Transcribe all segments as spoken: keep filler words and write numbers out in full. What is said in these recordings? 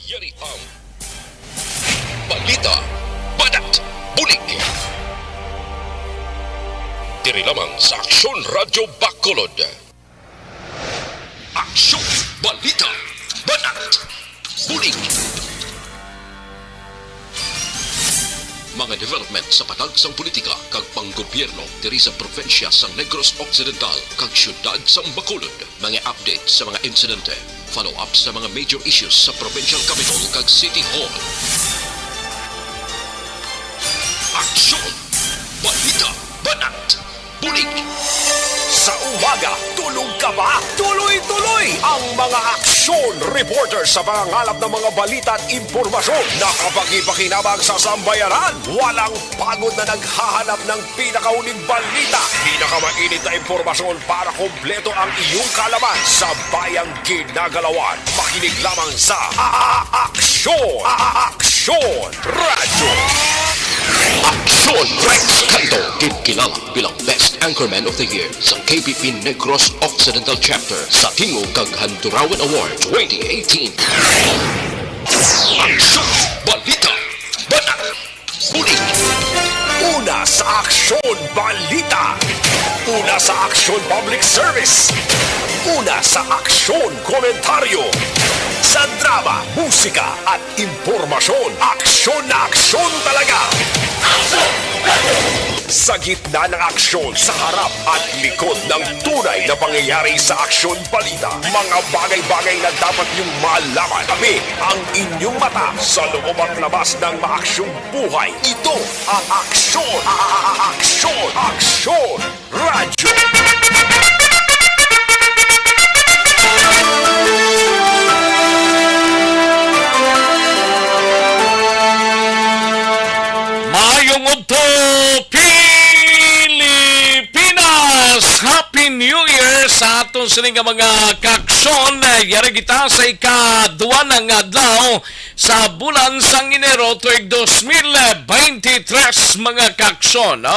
Yari ang balita, banat, bulig. Diri lamang sa Aksyon Radyo Bacolod. Aksyon, balita, banat, bulig. Mga development sa patag sang politika kag panggobyerno diri sa probinsya sang Negros Occidental kag siyudad sang Bacolod. Mga update sa mga insidente, follow-up sa mga major issues sa provincial capitol kag city hall. Aksyon! Balita! Banat! Bulig! Sa umaga, tulog ka ba? Tuloy-tuloy ang mga aksyon reporter sa pangangalap ng mga balita at impormasyon na kapakipakinabang sa sambayanan. Walang pagod na naghahanap ng pinakahuling balita, pinakamainit na impormasyon para kompleto ang iyong kaalaman sa bayang ginagalawan. Makinig lamang sa A-, A-, Aksyon! A-, A-, Aksyon Radyo! Aksyon Rex Canto, ginkilala bilang Best Anchorman of the Year sa K B P Negros Occidental Chapter sa Tingog kag Handurawan Award twenty eighteen. Aksyon! Balita! Banat! Bulig! Una sa aksyon, balita! Una sa aksyon, public service! Una sa aksyon, komentaryo! Sa drama, musika, at impormasyon, aksyon na aksyon talaga! Sa gitna ng aksyon, sa harap at likod ng tunay na pangyayari sa aksyon balita, mga bagay-bagay na dapat niyong malaman. Kami ang inyong mata sa loob at labas ng maaksyong buhay. Ito ang Aksyon, A-, A-, A-, Aksyon, Aksyon Radyo. Maayong udto, Pilipinas! Happy New Year sa aton sini nga mga kaksyon. Yari kita sa ikaduwa na nga adlaw sa bulan sang Enero tuig dos mil beintitres, mga kaksyon, no?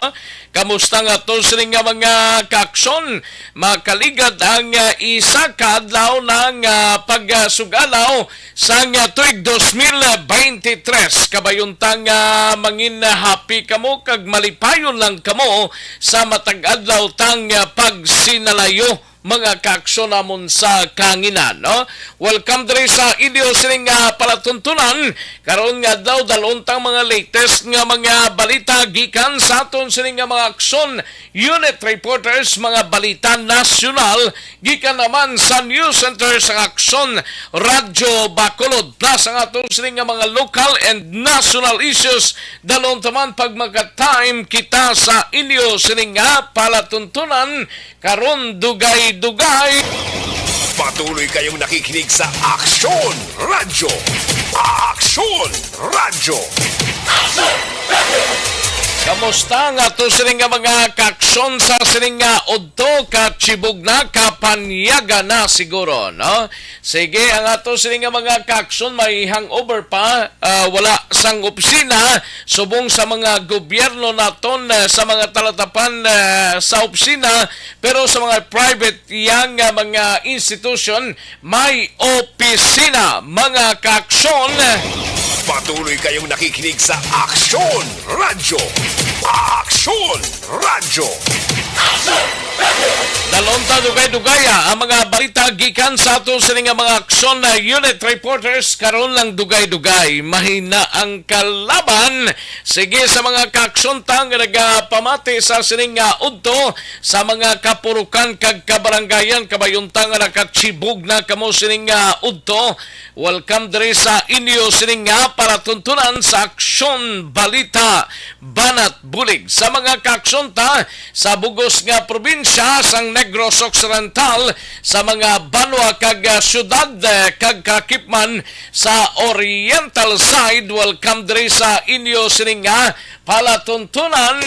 Kamusta nga to sini nga mga kaksyon? Makaligad ang, ah, isa ka adlaw na nga pagsugalaw sang, ah, tuig dos mil beintitres. Kabayunta nga mangin happy kamo kag malipayon lang kamo sa matag adlaw tang, ah, pagsinalayo, mga kaaksyon namon sa kahanginan, no? Welcome diri sa inyo sining, ah, palatuntunan. Karon nga adlaw, dalon tang mga latest nga mga balita gikan sa aton sining nga mga aksyon unit reporters, mga balita nasyonal gikan naman sa news center sa Aksyon Radyo Bacolod, plus ang aton sining nga mga local and national issues. Dalon taman pag maka-time kita sa inyo sining nga palatuntunan. Karon, dugay-dugay. Patuloy kayong nakikinig sa Aksyon Radyo. Aksyon Radyo. Kamusta nga to sining nga mga kaaksyon sa sining nga udto? Kachibog na, kapanyaga na siguro, no? Sige, ang ato sining nga mga kaaksyon may hangover pa, ah, wala sang opisina, subong sa mga gobyerno naton, ah, sa mga talatapan, ah, sa opisina, pero sa mga private yang, ah, mga institusyon, may opisina, mga kaaksyon. Patuloy kayong nakikinig sa Aksyon Radyo. Aksyon Radyo. Dalon ta dugay-dugaya ang mga balita gikan sa ato sini nga mga aksyon na unit reporters. Karon lang dugay-dugay, mahina ang kalaban. Sige, sa mga kaaksyon ta nga nagapamati sa sining nga udto, sa mga kapurukan kag kabaranggayan, kabayunta nga nakachibog na kamo sining nga udto. Welcome diri sa inyo sining nga palatuntunan sa Aksyon Balita Banat Bulig. Sa mga kaaksyon ta sa bugos nga probinsya sang Negros Occidental, sa mga banwa kag, ah, syudad, eh, kag kakipman sa Oriental side, welcome diri sa inyo sining nga palatuntunan.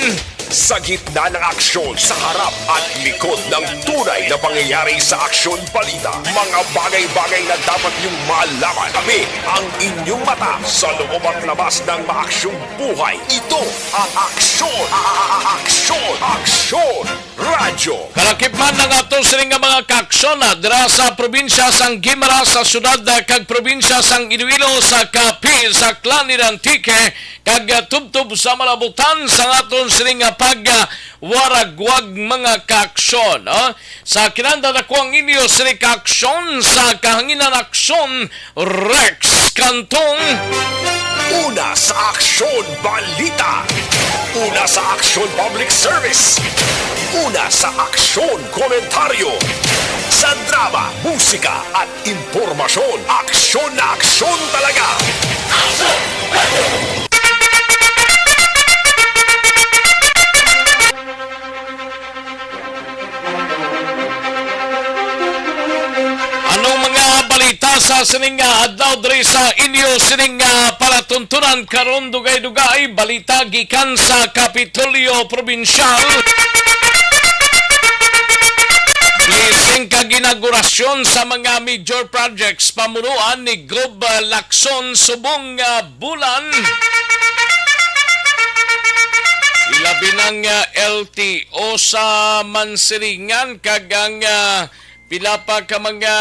Sa gitna ng aksyon, sa harap at likod ng tunay na pangyayari sa aksyon balita, mga bagay-bagay na dapat niyong malaman. Kami ang inyong mata sa loob at labas ng maaksyong buhay. Ito ang Aksyon, A-, A-, A-, Aksyon, Aksyon Radyo. Sakip man ang ato sini nga mga kaaksyon, ah, dira sa probinsya sang Guimaras, sa syudad, ah, kag probinsya sang Iloilo, sa Capiz, sa Aklan, Antique, kag, ah, tubtob sa malabutan sang aton sini nga pag, ah, waragwag mga kaaksyon, no? Sa kinanda nako ang inyo sini kaaksyon sa kahanginan aksyon, Rex Cantong. Una sa aksyon, balita. Una sa aksyon, public service. Una sa aksyon, komentaryo. Sa drama, musika, at impormasyon, aksyon na aksyon talaga. Anong mga balita sa sining nga adlaw diri sa inyo sining nga palatuntunan karon? Dugay-dugay balita gikan sa Kapitolyo Probinsyal. Blessing kag inaugurasyon sa mga major projects pamunuan ni Gob Lacson subong nga bulan. Ilabi na nga L T O sa Mansilingan kag ang, ah, pila pa ka mga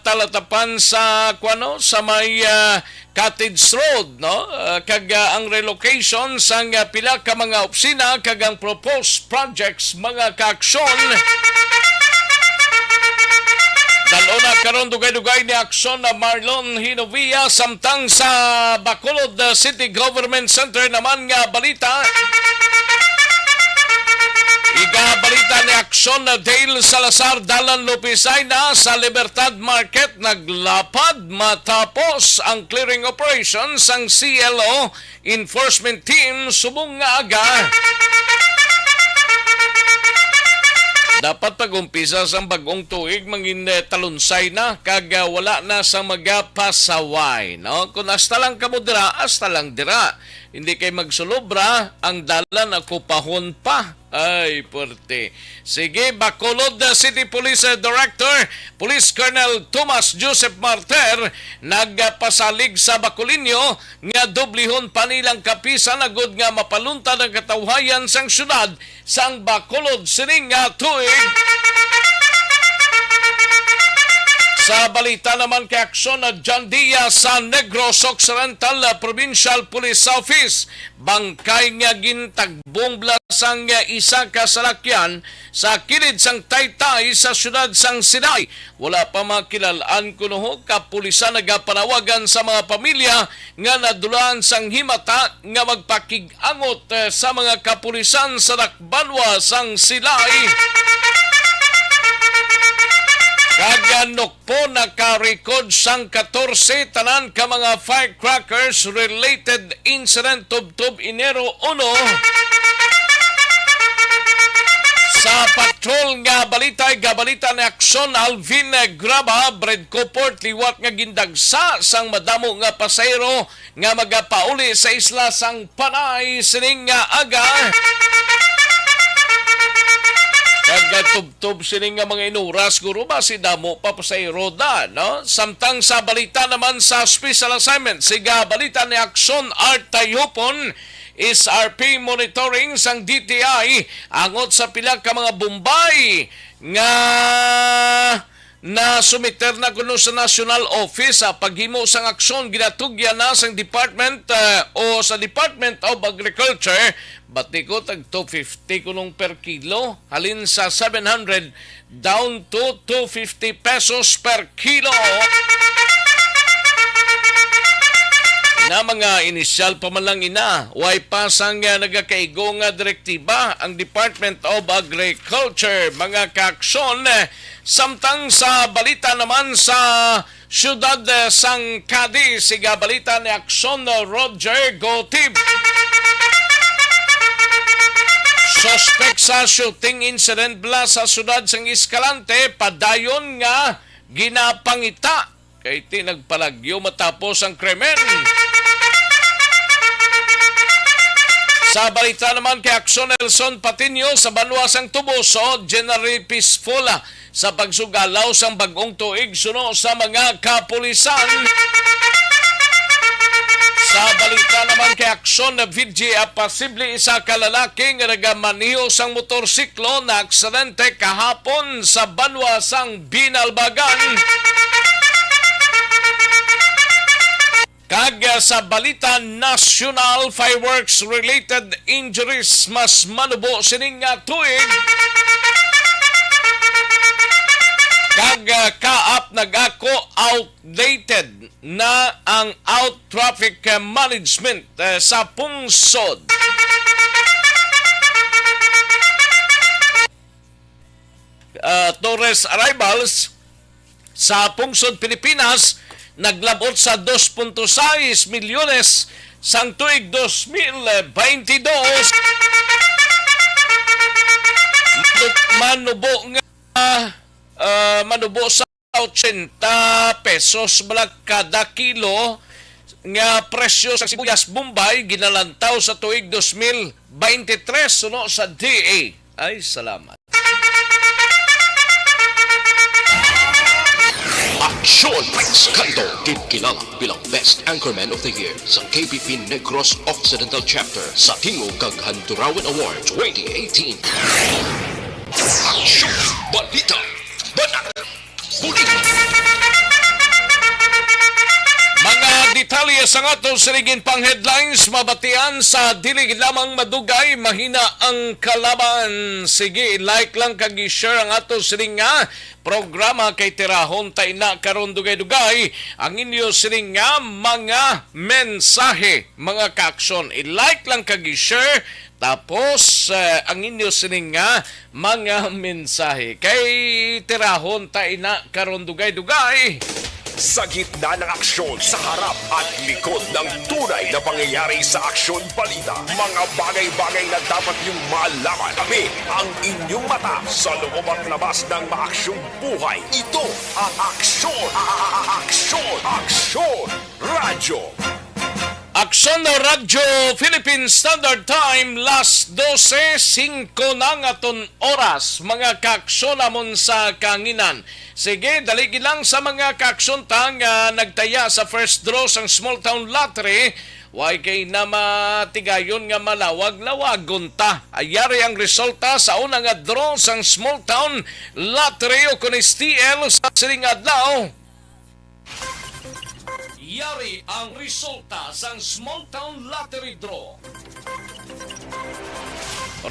talatapan sa, kuwano, sa may, ah, Cottage Road, no? Ah, kag, ah, ang relocation sang, ah, pila ka mga opisina kag ang proposed projects, mga kaaksyon. Dal-o na karon dugay-dugay ni aksyon na Marlon Hinovia, samtang sa Bacolod, ah, City Government Center naman nga balita. Igabalita ni aksyon na Dale Salazar, Dalan Lopez Aina sa Libertad Market naglapad matapos ang clearing operation sang C L O enforcement team subong nga aga. Dapat pag-umpisa sang bag-ong tuig mangin, eh, talunsay na kag, ah, wala na sa magapasaway, no? Kung hasta lang kamo dira, hasta lang dira. Hindi kay magsulobra, ang dalan akupahon pa. Ay, puwerte. Sige, Bacolod, uh, City Police, uh, Director, Police Colonel Tomas Joseph Martir, nagpasalig sa Bacolinho nga dublihon pa nilang kapisan agud nga mapaluntad ang katawhayan sang syudad sang Bacolod sining nga tuig. Sa balita naman kay aksyon na John Diaz sa Negros Occidental, uh, Provincial Police Office, bangkay nga gintagbong blasang nga isa ka salakyan sa kilid sang taytay sa siyudad sang Sinay. Wala pa makilal-an kon ano kapulisan nagapanawagan sa mga pamilya nga nadulaan sang himata nga magpakig-angot, eh, sa mga kapulisan sa dakbanwa sang Sinay. Kag, ah, Nokpo nakarecord sang katorse tanan ka mga firecrackers related incident tubtob Enero uno. Sa patrol nga balita, gabalita ni Aksyon Alvin Graba, Bred Coport, liwat nga gindagsa sang madamo nga pasahero nga magapauli sa isla sang Panay sining nga aga. Kag tubtob sining nga mga inuras, guro, basi damo pa pasahero da, no? Samtang sa balita naman sa special assignment, siga balita ni Aksyon Art Tayhupon, S R P monitoring sang D T I angot sa pila ka mga bumbay nga nasumiter na kuno sa National Office sa paghimo sang aksyon. Ginatugyan na sang department, eh, o sa Department of Agriculture, bati ko tag two fifty kunong per kilo, halin sa seven hundred down to two fifty pesos per kilo. Na mga inisyal pa man lang ina, way pa sang, eh, nagakaigo nga direktiba ang Department of Agriculture, mga kaaksyon, eh, Samtang sa balita naman sa siyudad, eh, sang Cadiz, siga balita ni Aksyon, eh, Roger Gotib. Suspek sa shooting incident bala sa siyudad sang Escalante, padayon nga ginapangita kay ti nagpalagyo matapos ang krimen. Sa balita naman kay Aksyon Nelson Patiño sa banwa sang Toboso, generally peaceful, ah, sa pagsugalaw sang bag-ong tuig suno sa mga kapulisan. Sa balita naman kay Aksyon na V G, ah, posible isa ka lalaki nga nagamaneho sang motorsiklo na aksidente kahapon sa banwa sang Binalbagan. Kag, ah, sa balita nasyonal, fireworks-related injuries, mas manubo sining nga tuig. Kag, ah, kaap nag-ako, outdated na ang out traffic, ah, management, ah, sa pungsod. Ah, tourist arrivals sa pungsod Pilipinas naglab-ot sa dos punto sais milyones sang tuig dos mil baynte dos. Manubo nga, ah, manubo sa ochenta pesos bala kada kilo nga presyo sa sibuyas Bombay ginalantaw sa tuig dos mil baynte tres suno sa D A. Ay, salamat. Aksyon sa Kanto, ginkilala bilang Best Anchorman of the Year sa K P P Negros Occidental Chapter sa Tingog kag Handurawan Award twenty eighteen. Aksyon! Balita! Banat! Bulig! Mga detalye sang aton sining pang headlines mabatian sa dili lamang madugay, mahina ang kalaban. Sige, like lang kag i-share ang aton sining nga programa kay tirahon ta ina karon dugay-dugay ang inyo sining nga mga mensahe, mga kaaksyon. I-like lang kag i-share, tapos, eh, ang inyo sining nga mga mensahe. Kay tirahon ta ina karon dugay-dugay. Sa gitna ng aksyon, sa harap at likod ng tunay na pangyayari sa Aksyon Balita, mga bagay-bagay na dapat niyong malaman. Kami ang inyong mata sa loob at labas ng maaksyong buhay. Ito ang Aksyon, Aksyon, Aksyon Radyo. Aksyon Radyo Philippine Standard Time, las dose singko na ang aton oras, mga kaaksyon namon sa kahanginan. Sige, dali gid lang sa mga kaaksyon ta nga nagtaya sa first draw sang Small Town Lottery. Way kay na matigayon nga malawag-lawagon ta. Ayari ang resulta sa una nga draw sang Small Town Lottery o kun S T L sa sining adlaw. Yari ang resulta sang Small Town Lottery Draw.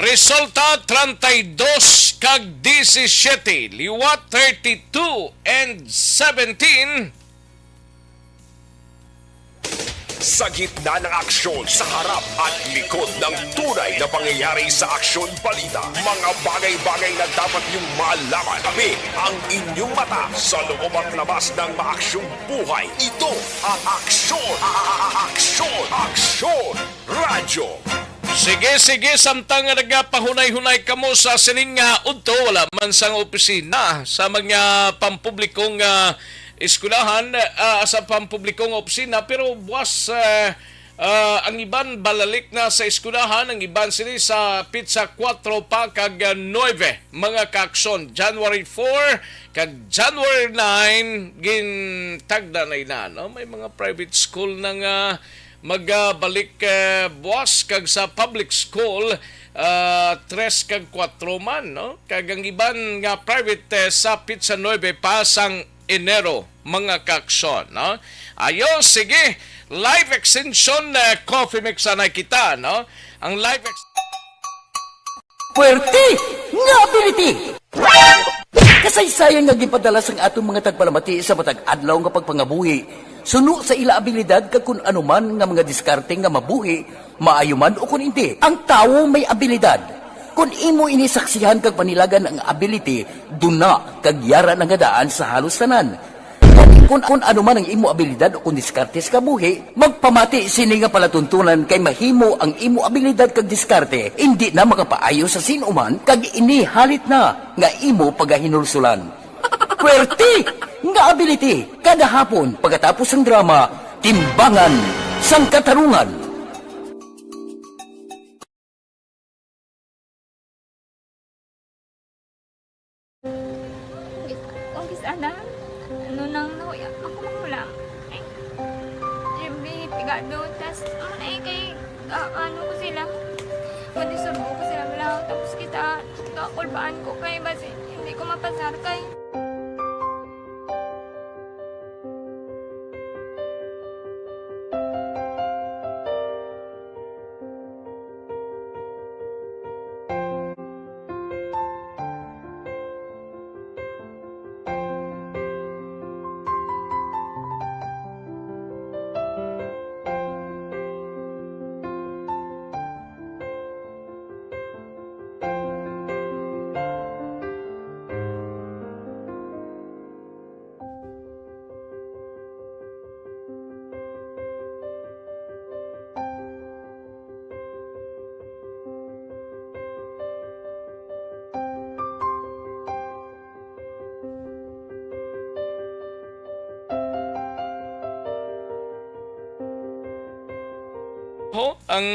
Resulta, treinta y dos kag diecisiete, liwat thirty-two and seventeen. Sa gitna ng aksyon, sa harap at likod ng tunay na pangyayari sa Aksyon Balita, mga bagay-bagay na dapat niyong malaman. Kami ang inyong mata sa loob at labas ng maaksyong buhay. Ito ang Aksyon, Aksyon, Aksyon Radyo. Sige, sige, samtang nga nagapahunay-hunay kamo sa sining nga udto, wala man sang opisina sa mga pampublikong, ah, eskwelahan, ah, sa pampublikong opisina, pero buwas, ah, ah, ang iban balalik na sa eskwelahan, ang iban sini sa pitsa kuwatro pa kag, ah, nuebe, mga kaaksyon, January four kag January nine, gintagda na ina, no? May mga private school na nga magabalik, eh, buwas, kag sa public school, ah, tres kag kuwatro man, no? Kag ang iban nga private, eh, sa pitsa nuebe pa sang Enero, mga kaaksyon, no? Ayo, sige, live extension, eh, coffee mix anay kita, no? Ang live ex- Puwerte nga ability! Kasaysayan nga ginpadala sang aton mga tagpalamati sa matag adlaw nga pagpangabuhi, suno sa ila abilidad kag kun ano man nga mga diskarte nga mabuhi, maayo man o kun indi. Ang tawo may abilidad. Kun imo ini saksihan kag panilagan ang ability, duna kag yara na nga daan sa halos tanan. Gani, kun, kun ano man ang imo abilidad o kun diskarte sa kabuhi, magpamati sini nga palatuntunan kay mahimo ang imo abilidad kag diskarte indi na makapaayo sa sin-o man kag ini halit na nga imo pagahinulsulan. Puwerte nga ability kada hapon pagkatapos sang drama, Timbangan sang Katarungan. Ang gis-, ang gis-, ana, ano nang nahuya ako magulang? Ay, Jimmy, Pigado, tas, ano na eh, kay, ah, ano ko sila, kung isurbo ko sila, wala, tapos kita, kakulbaan ko kay, basi, hindi ko mapasar kay. Ho, ang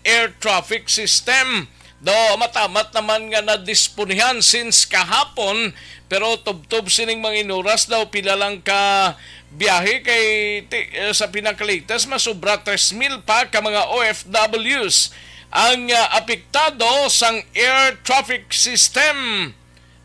air traffic system do matamat naman nga nadisponihan since kahapon, pero tubtob sining mga inuras daw pila lang ka biyahe kay ti-, eh, sa pinakalitas masobra tres mil pa ka mga O F Ws ang, ah, apektado sang air traffic system.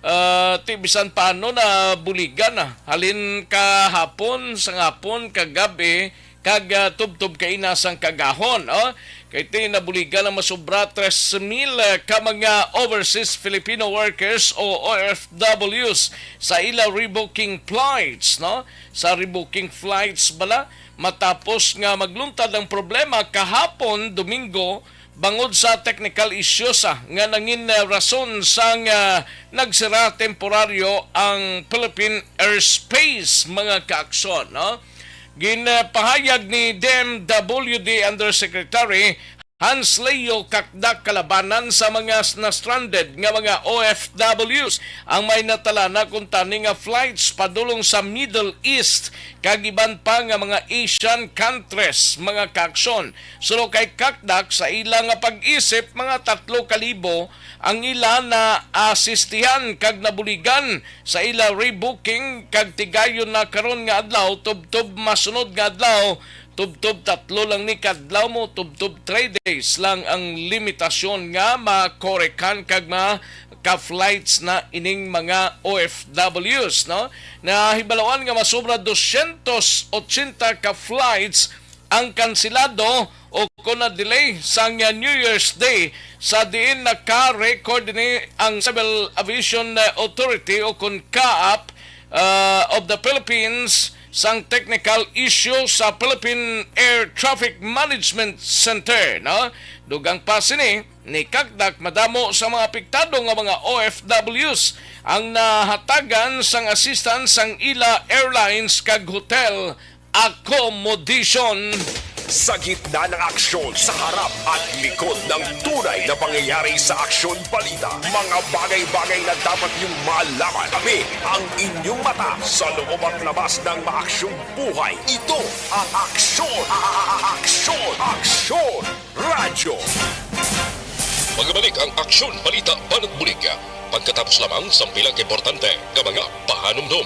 Ah, ti bisan paano nabuligan na. Halin kahapon, sa ngapon, kagabi, kag, ah, tubtob kaina sang kagahon, oh. Kay ti nabuligan ang masobra tres mil, ah, ka mga overseas Filipino workers o O F Ws sa ila rebooking flights, no? Sa rebooking flights bala, matapos nga magluntad ang problema kahapon, Domingo, bangod sa technical issues, ah, nga nangin, ah, rason sang, ah, nagsira temporaryo ang Philippine airspace, mga kaaksyon, no? Ginpahayag ni D M W D Undersecretary Hans Leo Cacdac Calabanan sa mga s-, na-stranded nga mga O F Ws ang may natalana kuntani nga flights padulong sa Middle East kag iban pa nga mga Asian countries, mga kaaksyon. Suno kay Cacdac, sa ila nga pag-isip, mga tatlo ka libo ang ila naasistihan kag nabuligan sa ila rebooking, kag tigayon na karon nga adlaw, tubtob masunod nga adlaw, tubtob tatlo lang ni kadlaw mo, tubtob three days lang ang limitasyon nga makorekan kag ma-, ka flights na ining mga O F Ws, no? Nahibaluan nga masobra dosyentos otsenta ka flights ang kanselado o kon na-delay sang New Year's Day, sa diin naka-record ini ang Civil Aviation Authority o kon CAAP, ah, of the Philippines sang technical issue sa Philippine Air Traffic Management Center, no? Dugang pa sini, ni Cacdac, madamo sa mga apektado nga mga O F Ws ang nahatagan sang assistance sang ila airlines kag hotel accommodation. Sa gitna ng aksyon, sa harap at likod ng tunay na pangyayari sa Aksyon Balita, mga bagay-bagay na dapat niyong malaman. Kami ang inyong mata sa loob at labas ng maaksyong buhay. Ito ang Aksyon, Aksyon, Aksyon Radyo. Magbalik ang Aksyon Balita Banat Bulig pagkatapos lamang sang pila ka importante nga mga pahanumdom.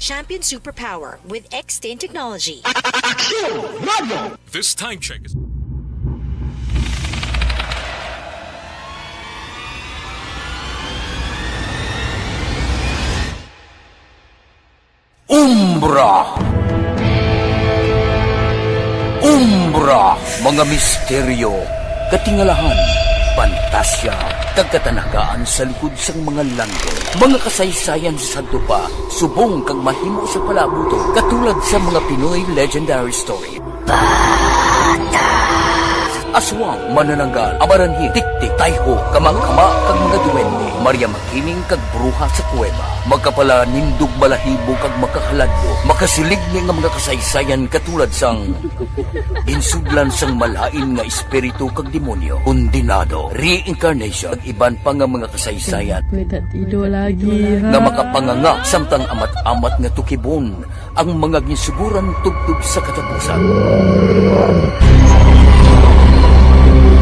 Champion Superpower with X ten Technology. Aksyon Radyo. This time check is Umbra. Umbra, mga misteryo, katingalahan, pantasya, kag katanagaan sa likod sang mga landong. Mga kasaysayan sa sadto pa, subong kag mahimo sa palaabuton, katulad sa mga Pinoy legendary story. Aswang, manananggal, amaranhit, tiktik, tayho, kama-kama, kag mga duwende, Maria Makiling, kag bruha sa kuweba. Makapalanindog balahibo kag makahaladlo, makasiligni nga mga kasaysayan katulad sang ginsudlan sang malain nga espiritu kag demonyo, kondenado, reincarnation, kag iban pa nga mga kasaysayan May tatido lagi, ha? nga makapanganga samtang amat-amat nga tukibon ang mga ginsuguran tubtob sa katapusan.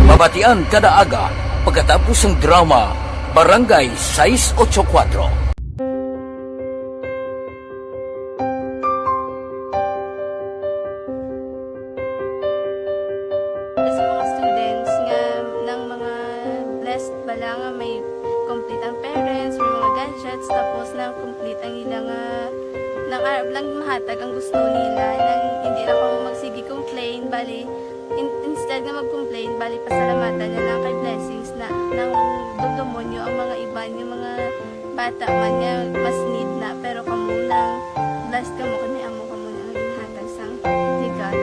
Mabatian kada aga pagkatapos sang drama Barangay Sais Ocho Kuatro. Bala nga may complete ang parents, may mga gadgets, tapos na complete ang ila nga, nang arab lang mahatag ang gusto nila, nang hindi lang kamo magsige complain, bali, in-, instead nga mag-complain, bali, pasalamatan na lang kay blessings na, nang dumdumon nyo ang mga iban, yung mga bata man nga mas need na, pero kamo lang, blessed kamo, kay may amo kamo na nga ginhatag sang ni God.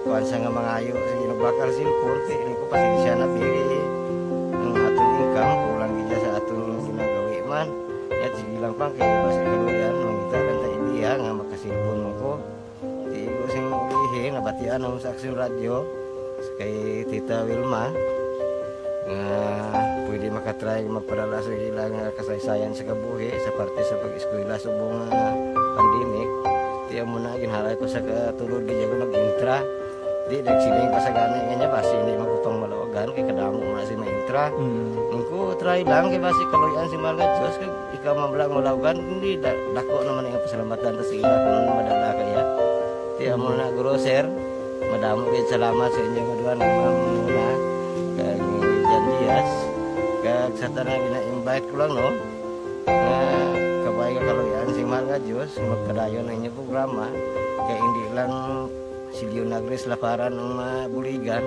Kuwan sa nga mangayo sa ginagbakal cellphone, kay rin ko pasensya na, pili ang aton income, kulang gid sa aton ginagawi man. Yat, sige lang, pang, kay basi kaluyan, mangita lang ta idea nga makasilpon mo ko. Di ko sing ulihi, nabatian ako sa Action Radio, kay Tita Wilma, nga pwede makatry magpadala sa ila nga kasaysayan sa kabuhi sa parte sa pag-eskwela subong nga pandemic. Di amo na, ginhalay ko sa katulod, di ako nag-intra. Di, nagsiling pa sa gani nga niya, basi hindi magkupang malawagan, kay kadamo mo na si maintra. Mm. Ang ko, try lang, kay basi kaluyan si Mahal nga Diyos, kag ikaw man lang malawagan, hindi, da-, dako naman ang pasalamatan ta sa ila kung madala kaya. Di, amo na, Guro, sir, madamo kayo salamat sa inyo nga duha nga mga muna, kag ni Jan Diaz, kag sa tanan gina-invite ko lang, no, nga kabay nga kaluyan si Mahal nga Diyos, magpadayon ang inyong programa, kay hindi lang si Leonagris Laparan ang mabuligan.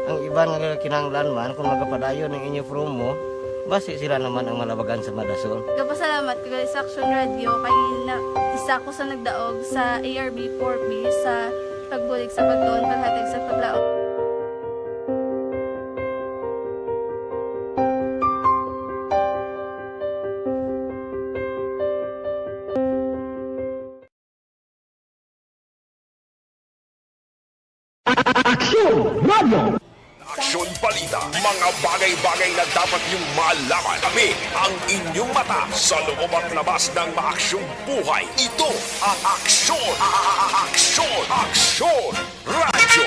Ang iban nga kinahanglan man, kung magapadayon ang inyo promo, basi sila naman ang malabagan sa madasol. Nagapasalamat ko sa Action Radio kay na, isa ko sa nagdaog sa A R B four B sa pagbulig sa pagtuon, paghatag sa paglaom. Aksyon Radio. Aksyon Balita, mga bagay-bagay na dapat niyong malaman. Kami ang inyong mata sa loob at labas ng maaksyong buhay. Ito ang Aksyon, a-, a-, a-, Aksyon, Aksyon Radyo.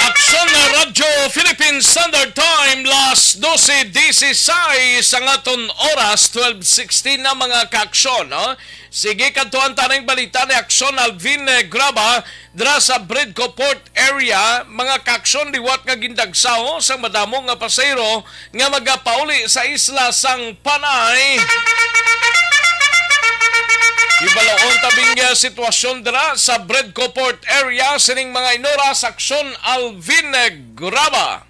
Aksyon na Radyo Philippine Standard Time, las dose dieciséis ang aton oras, twelve sixteen na, mga kaaksyon, no? Sige, kadtuan ta ning balita ni Aksyon Alvin, eh, Graba, dira sa Bredco Port Area, mga kaaksyon, liwat nga gindagsaw sang madamo nga pasahero nga magapauli sa isla sang Panay. Hibaloon ta bing, ah, sitwasyon dira sa Bredco Port Area sining mga inora sa Aksyon Alvin Graba.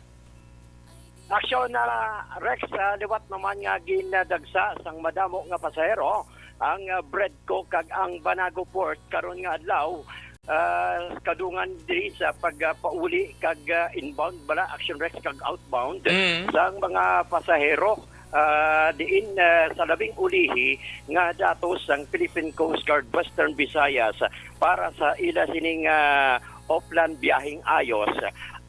Aksyon na, Rex, ah, liwat naman nga gindagsa sang madamo nga pasahero ang, ah, Bredco kag ang Banago Port karon nga adlaw, ah, kadungan diri sa pagpauli kag, ah, inbound bala, Action Rex, kag outbound Mm. sang mga pasahero, ah, diin, ah, sa labing ulihi nga datos sang Philippine Coast Guard Western Visayas para sa ila sining, ah, Oplan Biyaheng Ayos.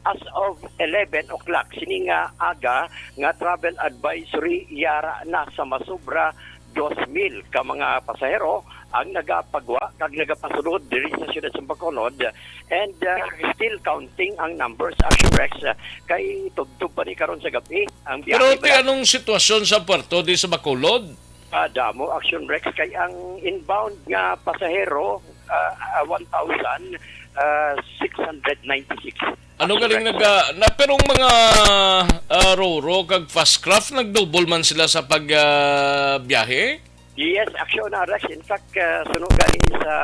As of eleven o'clock sini nga aga nga travel advisory, yara na sa masubra dos mil ka mga pasahero ang nagapagwa kag nagapasulod diri sa siyudad sa Bacolod. And, uh, still counting ang numbers, Action Rex, uh, kay tubtob pa ni karon sa gabi ang biyahe. Pero ti, anong sitwasyon sa puerto di sa Bacolod? Ah, damo, Action Rex, kay ang inbound nga pasahero, ah, ah, one thousand, ah, six hundred ninety-six. Ano galing nag, ah, na, pero ang mga, ah, Roro kag Fastcraft, nag-double man sila sa pag, ah, biyahe? Yes, Action, ah, Rex. In fact, ah, suno gani sa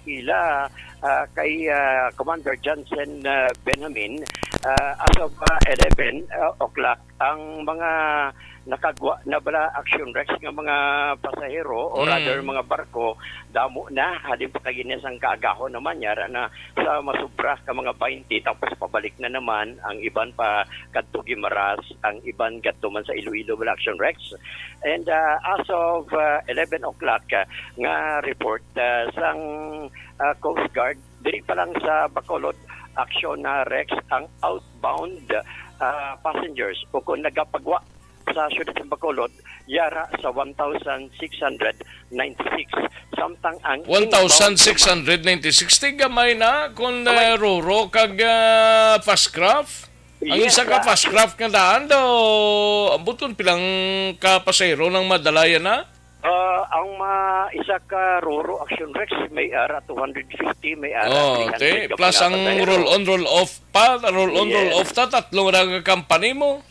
ila, ah, kay, ah, Commander Johnson, ah, Benjamin, ah, as of, ah, eleven, ah, o'clock, ang mga nakagwa na bala, Action Rex, nga mga pasahero, o Mm. rather, mga barko, damo na, halin pa kay ini sang kaagahon naman, yara na sa masubra ka mga twenty, tapos pabalik na naman ang iban pa kadto Guimaras, ang iban kadto man sa Iloilo, bala, Action Rex. And, ah, as of, ah, eleven o'clock, ah, nga report, ah, sang, ah, Coast Guard, diri pa lang sa Bacolod, Action, ah, Rex, ang outbound, ah, passengers o kung nagapagwa sa siyudad sa Bacolod, yara sa one thousand six hundred ninety-six. Samtang ang inbound naman, One thousand six hundred ninety-six, ti gamay na kung, Gamay. eh, Roro kag, ah, Fastcraft. Ang Yes, isa ka ah, Fastcraft nga daan daw, ambuton pilang ka pasahero nang madalayan na? Ah, ang ma-, isa ka Roro Action Rex, may ara two hundred fifty, may ara Oh, three hundred te, ka plus mga ang pasahero. Roll on, roll off pa, roll on, roll Yes. off ta, tatlo ra nga company mo.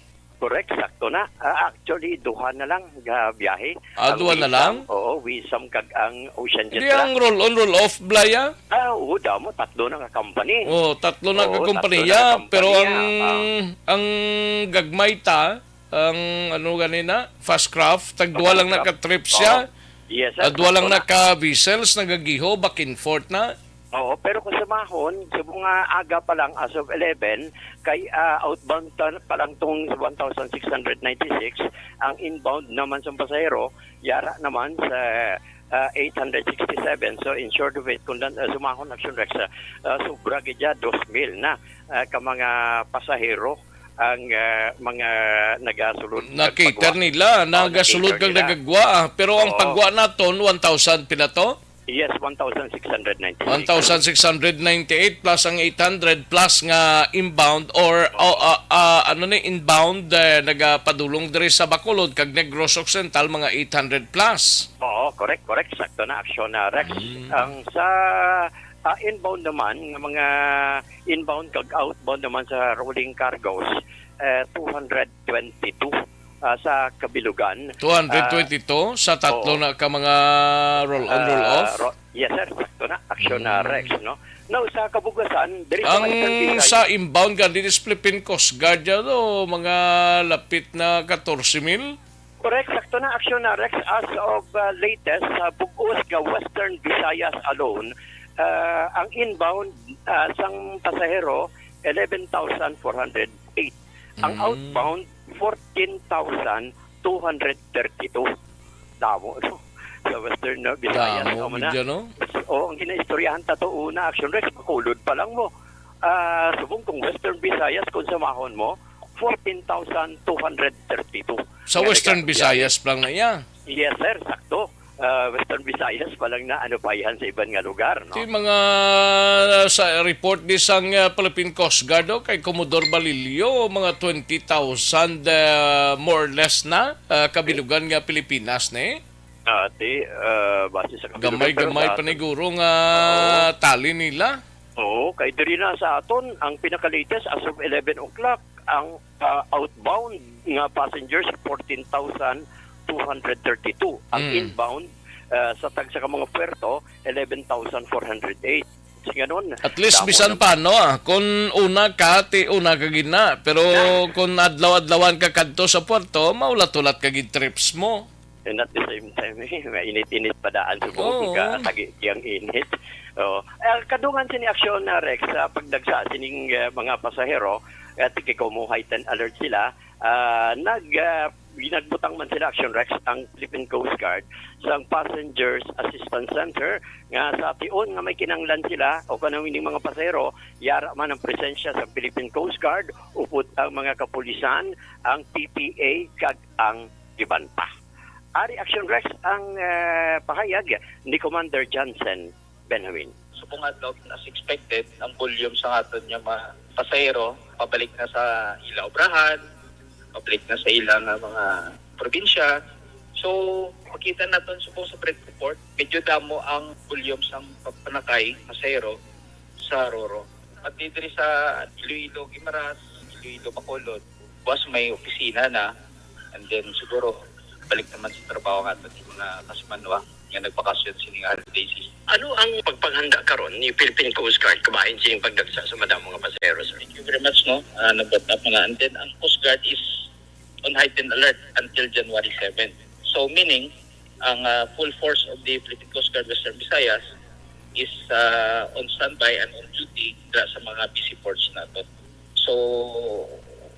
Correct, sakto na. Ah, actually, duha na lang nga biyahe. Ah, Ang duha na Wisam, lang? oo, Wisam kag ang Ocean Jet Hindi, Ra. ang roll on, roll off, Blaya? Ah, oo, damo, tatlo na nga company. Oh, tatlo na Oo, ka tatlo na kompanya, nga pero ang, kompanya. Ah. ang gagmay ta, ang ano ganina, Fastcraft, tagduwa lang Fastcraft. na ka trip siya. Oo. Yes, sir. Ah, duwa lang Sakto na na. ka vessels, nagagiho, back and forth na. Oo, pero kung sumahon, sa mga aga pa lang, as of eleven, kay, ah, outbound ta-, pa lang tong one thousand six hundred ninety-six, ang inbound naman sa pasahero, yara naman sa, ah, eight hundred sixty-seven. So, in short of it, kung dan-, ah, sumahon, Action Rex, ah, ah, sobra gid ya, dos mil na, ah, ka mga pasahero ang, ah, mga nagasulod, Na-cater nagpagwa. nila, Oh, nagasulod na-cater kag nila. nagagwa, ah. Pero ang Oo. pagwa naton, one thousand pila to? Yes, one thousand six hundred ninety-six. One thousand six hundred ninety-eight plus ang eight hundred plus nga inbound or, Oh. o, ah, ah, ano ni, inbound, eh, nagapadulong diri sa Bacolod kag Negros Occidental, mga eight hundred plus. Oo, correct, correct. Sakto na, Action na, Rex. Mm. Ang sa, ah, inbound naman, nga mga inbound kag outbound naman sa rolling cargos, eh, two hundred twenty-two, ah, sa kabilugan. Two hundred twenty-two Ah, sa tatlo oo. na ka mga roll on, roll Ah, off? ro-, yes, sir. Sakto na. Action na, Mm. Rex, no? Now, sa kabugasan, diri sa Ang Western Visayas. sa inbound ka, dito sa Philippine Coast Guard, yan, oh, mga lapit na katorse mil? Correct, sakto na, Action na, Rex. As of, uh, latest, sa bug-os nga Western Visayas alone, uh, ang inbound, uh, sang pasahero, eleven thousand four hundred eight. Ang Mm. outbound, fourteen thousand two hundred thirty-two. Damo, no? Sa Western, no, Visayas, Damo, amo na. Gid yan, no? Oo, ang ginaistoryahan ta to una, Action Rex, Bacolod pa lang mo. Ah, subong kung Western Visayas, kung samahon mo, fourteen thousand two hundred thirty-two. Sa Nga Western nagabiyahe. Visayas pa lang na iya. Yes, sir, sakto. Ah, Western Visayas pa lang na ano pa yan sa iban nga lugar, no? Ti mga sa report di sang, ah, Philippine Coast Guard, oh, kay Commodore Balillo, mga twenty thousand, ah, more or less na, ah, kabilugan nga Pilipinas, ne? Ah, ti, ah, base sa kabilugan, Gamay-gamay pero sa pa ni aton, guro nga Oo. tali nila. Oo, kay diri na sa aton, ang pinaka-latest as of eleven o'clock, ang, ah, outbound nga passengers, fourteen thousand two hundred thirty-two. Ang Mm. inbound, ah, sa tagsa ka mga puerto, eleven thousand four hundred eight. Singanon, At least, damo bisan na pa, no, ah, kung una ka, ti una ka gid na. Pero Na. kung adlaw-adlawan ka kadto sa puerto, maulat-ulat ka gid trips mo. And at the same time, eh, mainit-init pa daan subong Oo. ka, kagi-, kiyang init. Oo. Ah, kadungan sini aksyon na, Rex, sa pagdagsa sining, eh, mga pasahero, at kay kamo heightened alert sila, ah, nag, ah, nagbutang man sila, Action Rex, ang Philippine Coast Guard sa Passengers Assistance Center nga sa tion nga may kinahanglan sila o kanang ining mga pasahero, yara man ang presensya sa Philippine Coast Guard, upod ang mga kapulisan, ang P P A, kag ang iban pa. Ari, Action Rex, ang, eh, pahayag ni Commander Johnson Benjamin. Subong adlaw, as expected, ang volume sa aton nga mga pasahero pabalik na sa ila obrahan, pabalik na sa ila nga mga probinsya. So, makita naton subong sa break report, medyo damo ang volume sang pagpanakay pasahero sa Roro. Pati diri sa Iloilo, Guimaras, Iloilo, Bacolod, buwas may opisina na, and then siguro balik naman sa trabaho nga aton mga kasimanwa nga nagbakasyon sini nga holiday season. Ano ang pagpanghanda karon ni Philippine Coast Guard kabahin sining pagdagsa sa madamo nga pasahero, sir? Thank you very much, no? Ah, nag-wrap up na. And then, ang Coast Guard is on heightened alert until January seven. So, meaning, ang, ah, full force of the Philippine Coast Guard Western Visayas is, ah, on standby and on duty dira sa mga busy ports naton. So,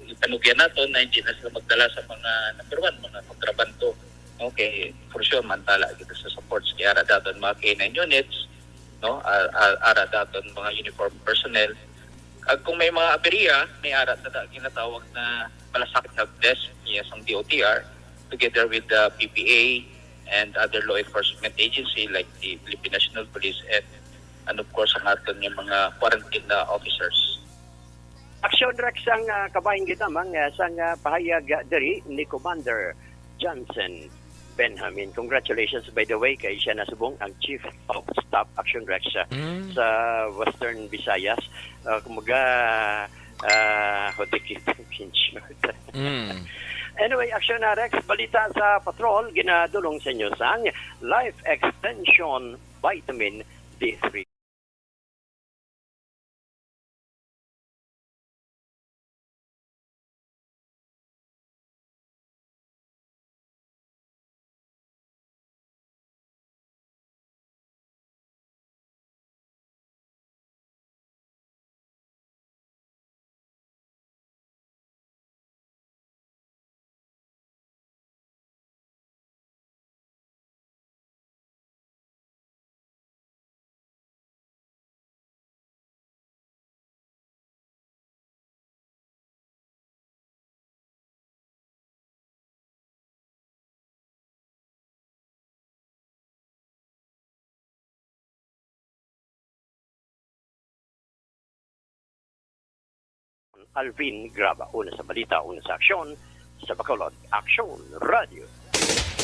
ipanugyan naton na hindi na sila magdala sa mga, number one, mga kontrabando. Okay, for sure, mantala kita sa supports kay ara daton mga K nine units, no? Ar-, ar-, ara daton mga uniform personnel. Ag kung may mga aberya, may ara ta da ginatawag na malasakit help desk, yes, ang D O T R, together with the P P A and other law enforcement agency like the Philippine National Police and, and of course, ang aton nga mga quarantine na officers. Aksyon, Rex, ang, ah, kabahin gid lamang, ah, sang, ah, pahayag, ah, diri ni Commander Johnson Benjamin. Congratulations, by the way, kay siya na subong ang Chief of Staff, Aksyon, Rex, ah, Mm. sa Western Visayas. Ah, kumbaga, ah, hutikit ang pinchot. Mm. Anyway, Aksyon, ah, Rex, balita sa patrol, ginadulong sa inyo sang Life Extension Vitamin D three. Alvin Graba, una sa balita, una sa aksyon, sa Bacolod Aksyon Radio.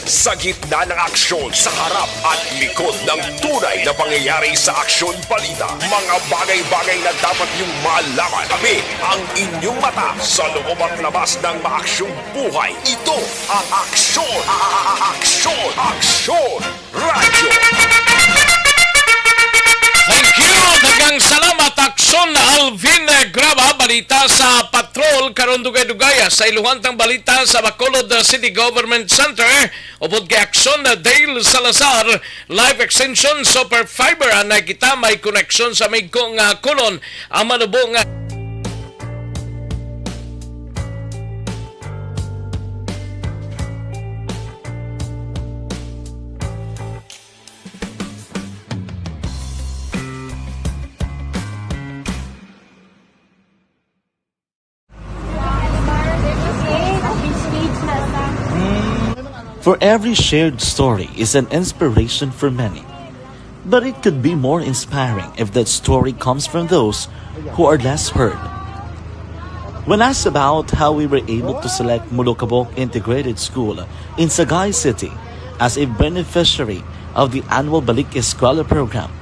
Sa gitna ng aksyon, sa harap at likod ng tunay na pangyayari sa Aksyon Balita, mga bagay-bagay na dapat niyong malaman. Tabi ang inyong mata sa loob at labas ng maaksyong buhay. Ito ang Aksyon, Aksyon, Aksyon Radio. Thank you. Daghang salamat, Aksyon Alvin Graba. Balita sa patrol karon, dugay-dugay sa iluhan tang balita sa Bacolod City Government Center. Upod kay Aksyon Dale Salazar, Life Extension Super Fiber, anay kita may koneksyon sa migko nga Colon. Ang manubo nga For every shared story is an inspiration for many. But it could be more inspiring if that story comes from those who are less heard. When asked about how we were able to select Molokabok Integrated School in Sagay City as a beneficiary of the annual Balik Eskwela program,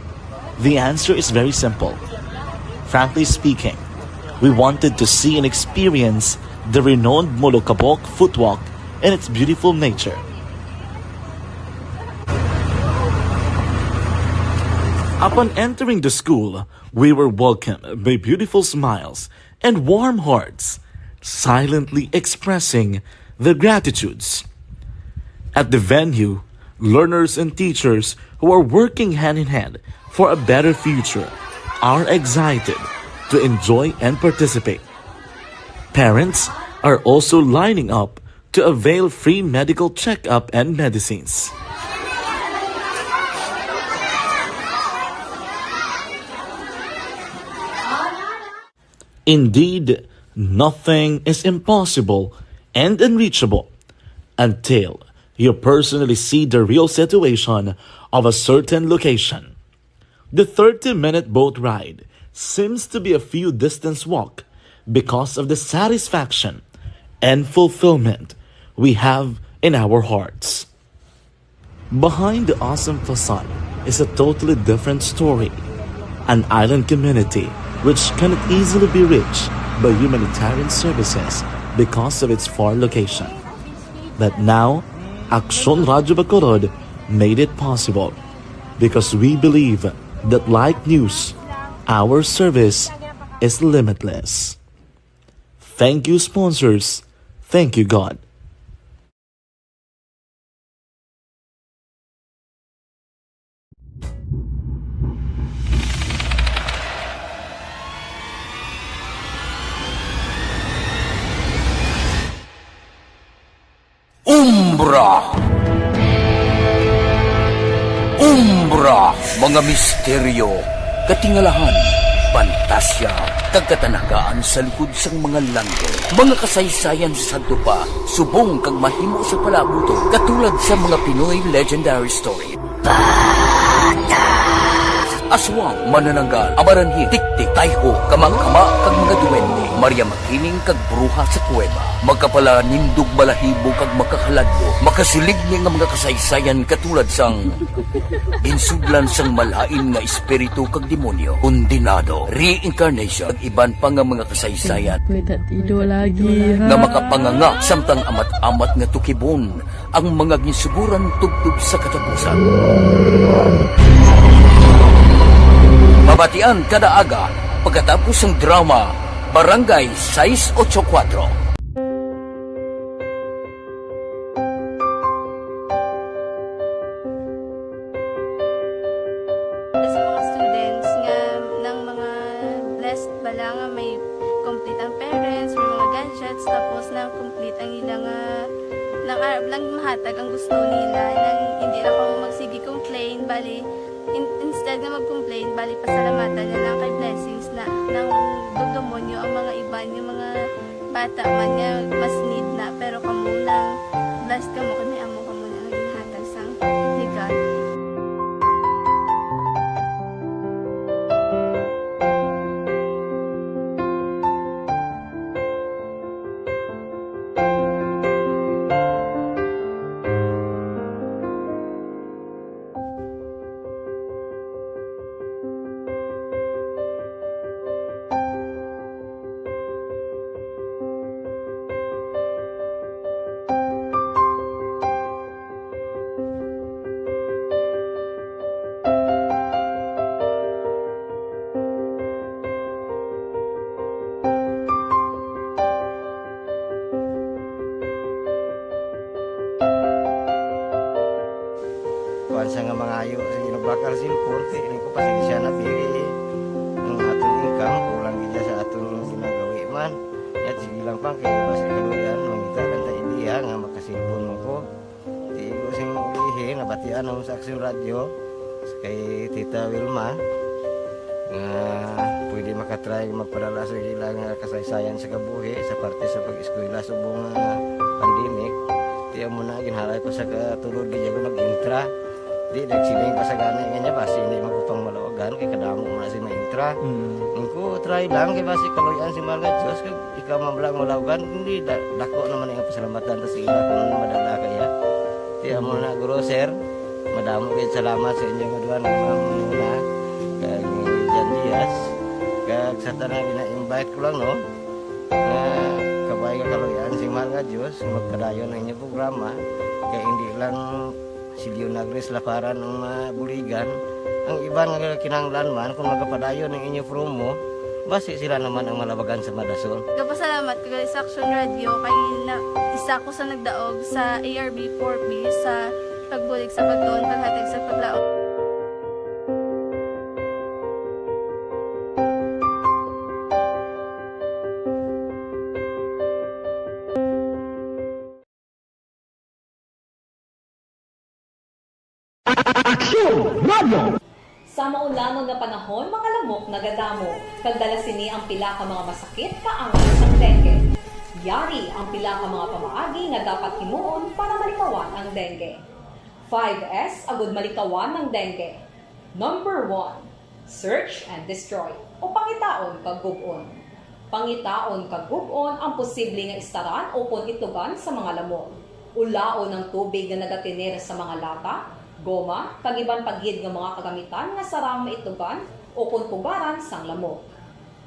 the answer is very simple. Frankly speaking, we wanted to see and experience the renowned Molokabok footwalk and its beautiful nature. Upon entering the school, we were welcomed by beautiful smiles and warm hearts, silently expressing their gratitudes. At the venue, learners and teachers who are working hand in hand for a better future are excited to enjoy and participate. Parents are also lining up to avail free medical checkup and medicines. Indeed, nothing is impossible and unreachable until you personally see the real situation of a certain location. The thirty-minute boat ride seems to be a few distance walk because of the satisfaction and fulfillment we have in our hearts. Behind the awesome facade is a totally different story, an island community which cannot easily be reached by humanitarian services because of its far location. But now, Aksyon Radyo Bacolod made it possible because we believe that like news, our service is limitless. Thank you, sponsors. Thank you, God. Umbra. Umbra, mga misteryo, katingalahan, pantasya, kag katanagaan sa likod sang mga langit. Mga kasaysayan sa sadto pa, subong kag mahimo sa palaabuton, katulad sa mga Pinoy legendary story. Aswang, manananggal, amaranhi, tiktik, tayho, kamangkama, kag mga duwende, Maria Makiling, kag bruha sa kuweba, makapalanindog balahibo, kag makahaladlok, makasiling ni nga mga kasaysayan katulad sang ginsudlan sang malain nga espiritu kag demonyo, kondenado, reincarnation, kag iban pa nga mga kasaysayan May tatido lagi, ha? nga makapanganga samtang amat-amat nga tukibon ang mga ginsuguran tubtob sa katapusan. Mabatian kada aga pagkatapos sang drama Barangay sais ocho kuwatro. Sa mga students nga, ng mga blessed bala nga may complete ang parents, may mga gadgets, tapos na complete ang ila nga, nang arab lang mahatag ang gusto nila, nang hindi lang kamo magsige complain, bali, in-, instead nga mag-complain, bali, pasalamatan na lang kay blessings na, nang dugdumonyo ang mga iban, yung mga bata man nga mas need na, pero kamo lang, blessed kamo kay may amo kamo nga ginhatag sang ni God. Kuan sa nga mangayo sa ginabakal cellphone, kay ini ko pasensya na, biri. Ang aton income, kulang gid sa aton ginagawi man. Yat, sige lang pa, kay basi kaluyan, mangita lang ta ideya nga makasilpon man ko. Di ko sing ilihi, nabatian ako sa Aksyon Radyo, kay Tita Wilma, nga pwede makatry magpadala sa ila nga kasaysayan sa kabuhi sa parte sa pag-eskwela subong nga pandemic. Di amo na, ginhalay ko sa katulod, di ako nag-intra. Di, nagsiling pa sa gani nga niya, basi hindi man ko pang malawagan, kay kadamo man na si maintra. Mm. Ingko, try lang, kay basi kaluyan si mahal nga Diyos, kag ikaw man lang malawagan, hindi, da-, dako naman ang pasalamatan ta sa ila kung madala kaya. Di, amo na, guro, sir, madamo kayo salamat sa inyo nga duha nga mga muna, kag ni Jan Diaz, kag sa tanan, ina-invite ko lang, no, nga kabay nga kaluyan si mahal nga Diyos, nga magpadayon ang inyong programa, kay hindi lang si Leonagris Laparan ang mabuligan. Ang iban nga kinahanglan man, kung magapadayon ang inyo promo, basi sila naman ang malabagan sa madason. Nagapasalamat ko gali sa Action Radio kay na, isa ko sa nagdaog sa A R B four B sa pagbulig sa pagtuon, paghatag sa paglaom. Aksyon Radio! Sa maulangon nga panahon, mga lamok nagadamo, kag dala sini ang pila ka mga masakit kaangay sang dengue. Yari ang pila ka mga pamaagi nga dapat himuon para malikawan ang dengue. Five S agud malikawan ang dengue. Number one, search and destroy, o pangitaon kag gub-on. Pangitaon kag gub-on ang posible nga istaran ukon itlogan sa mga lamok. Ulaon ang tubig nga nagatener sa mga lata, goma, kag iban pa gid nga mga kagamitan nga sarang maitlogan ukon pugaran sang lamok.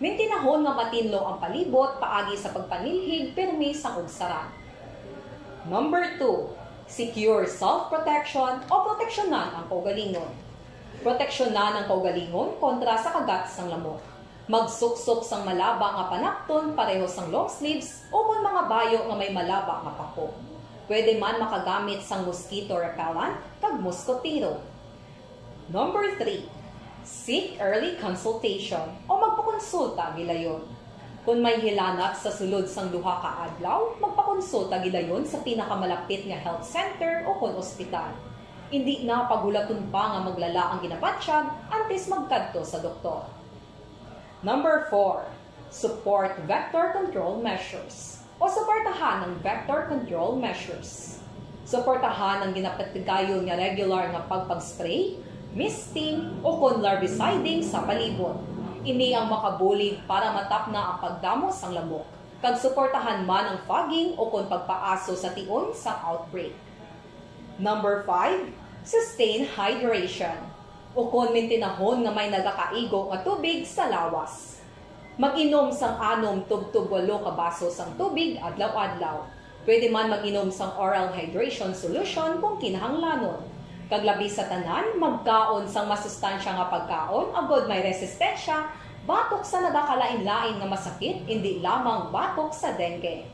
Mintinahon nga matinlo ang palibot paagi sa pagpanilhig pirmi sang ugsaran. Number two, secure self-protection o proteksyonan ang kaugalingon. Proteksyonan ang kaugalingon kontra sa kagat sang lamok. Magsuksok sang malaba nga panakton pareho sang long sleeves ukon mga bayo nga may malaba nga pako. Pwede man makagamit sang mosquito repellent kag moskotero. Number three, seek early consultation o magpakonsulta gilayon. Kon may hilanat sa sulod sang duha ka adlaw, magpakonsulta gidayon sa pinakamalapit nga health center o kon ospital. Indi na paghulaton pa nga maglala ang ginabatyag antes magkadto sa doktor. Number four, support vector control measures o suportahan ang vector control measures. Suportahan ang ginapatigayon nga regular nga pagpag-spray, misting, o kon larviciding sa palibot. Ini ang makabulig para matapna ang pagdamo sang lamok, kag suportahan man ang fogging o kon pagpaaso sa tion sang outbreak. Number five, sustain hydration. Ukon mintinahon nga may nagakaigo nga tubig sa lawas. Mag-inom sang anom tubtob walo ka baso sang tubig adlaw-adlaw. Pwede man mag-inom sang oral hydration solution kung kinahanglanon. Kag labi sa tanan, magkaon sang masustansya nga pagkaon agod may resistensya batok sa nagakalain-lain nga masakit, indi lamang batok sa dengue.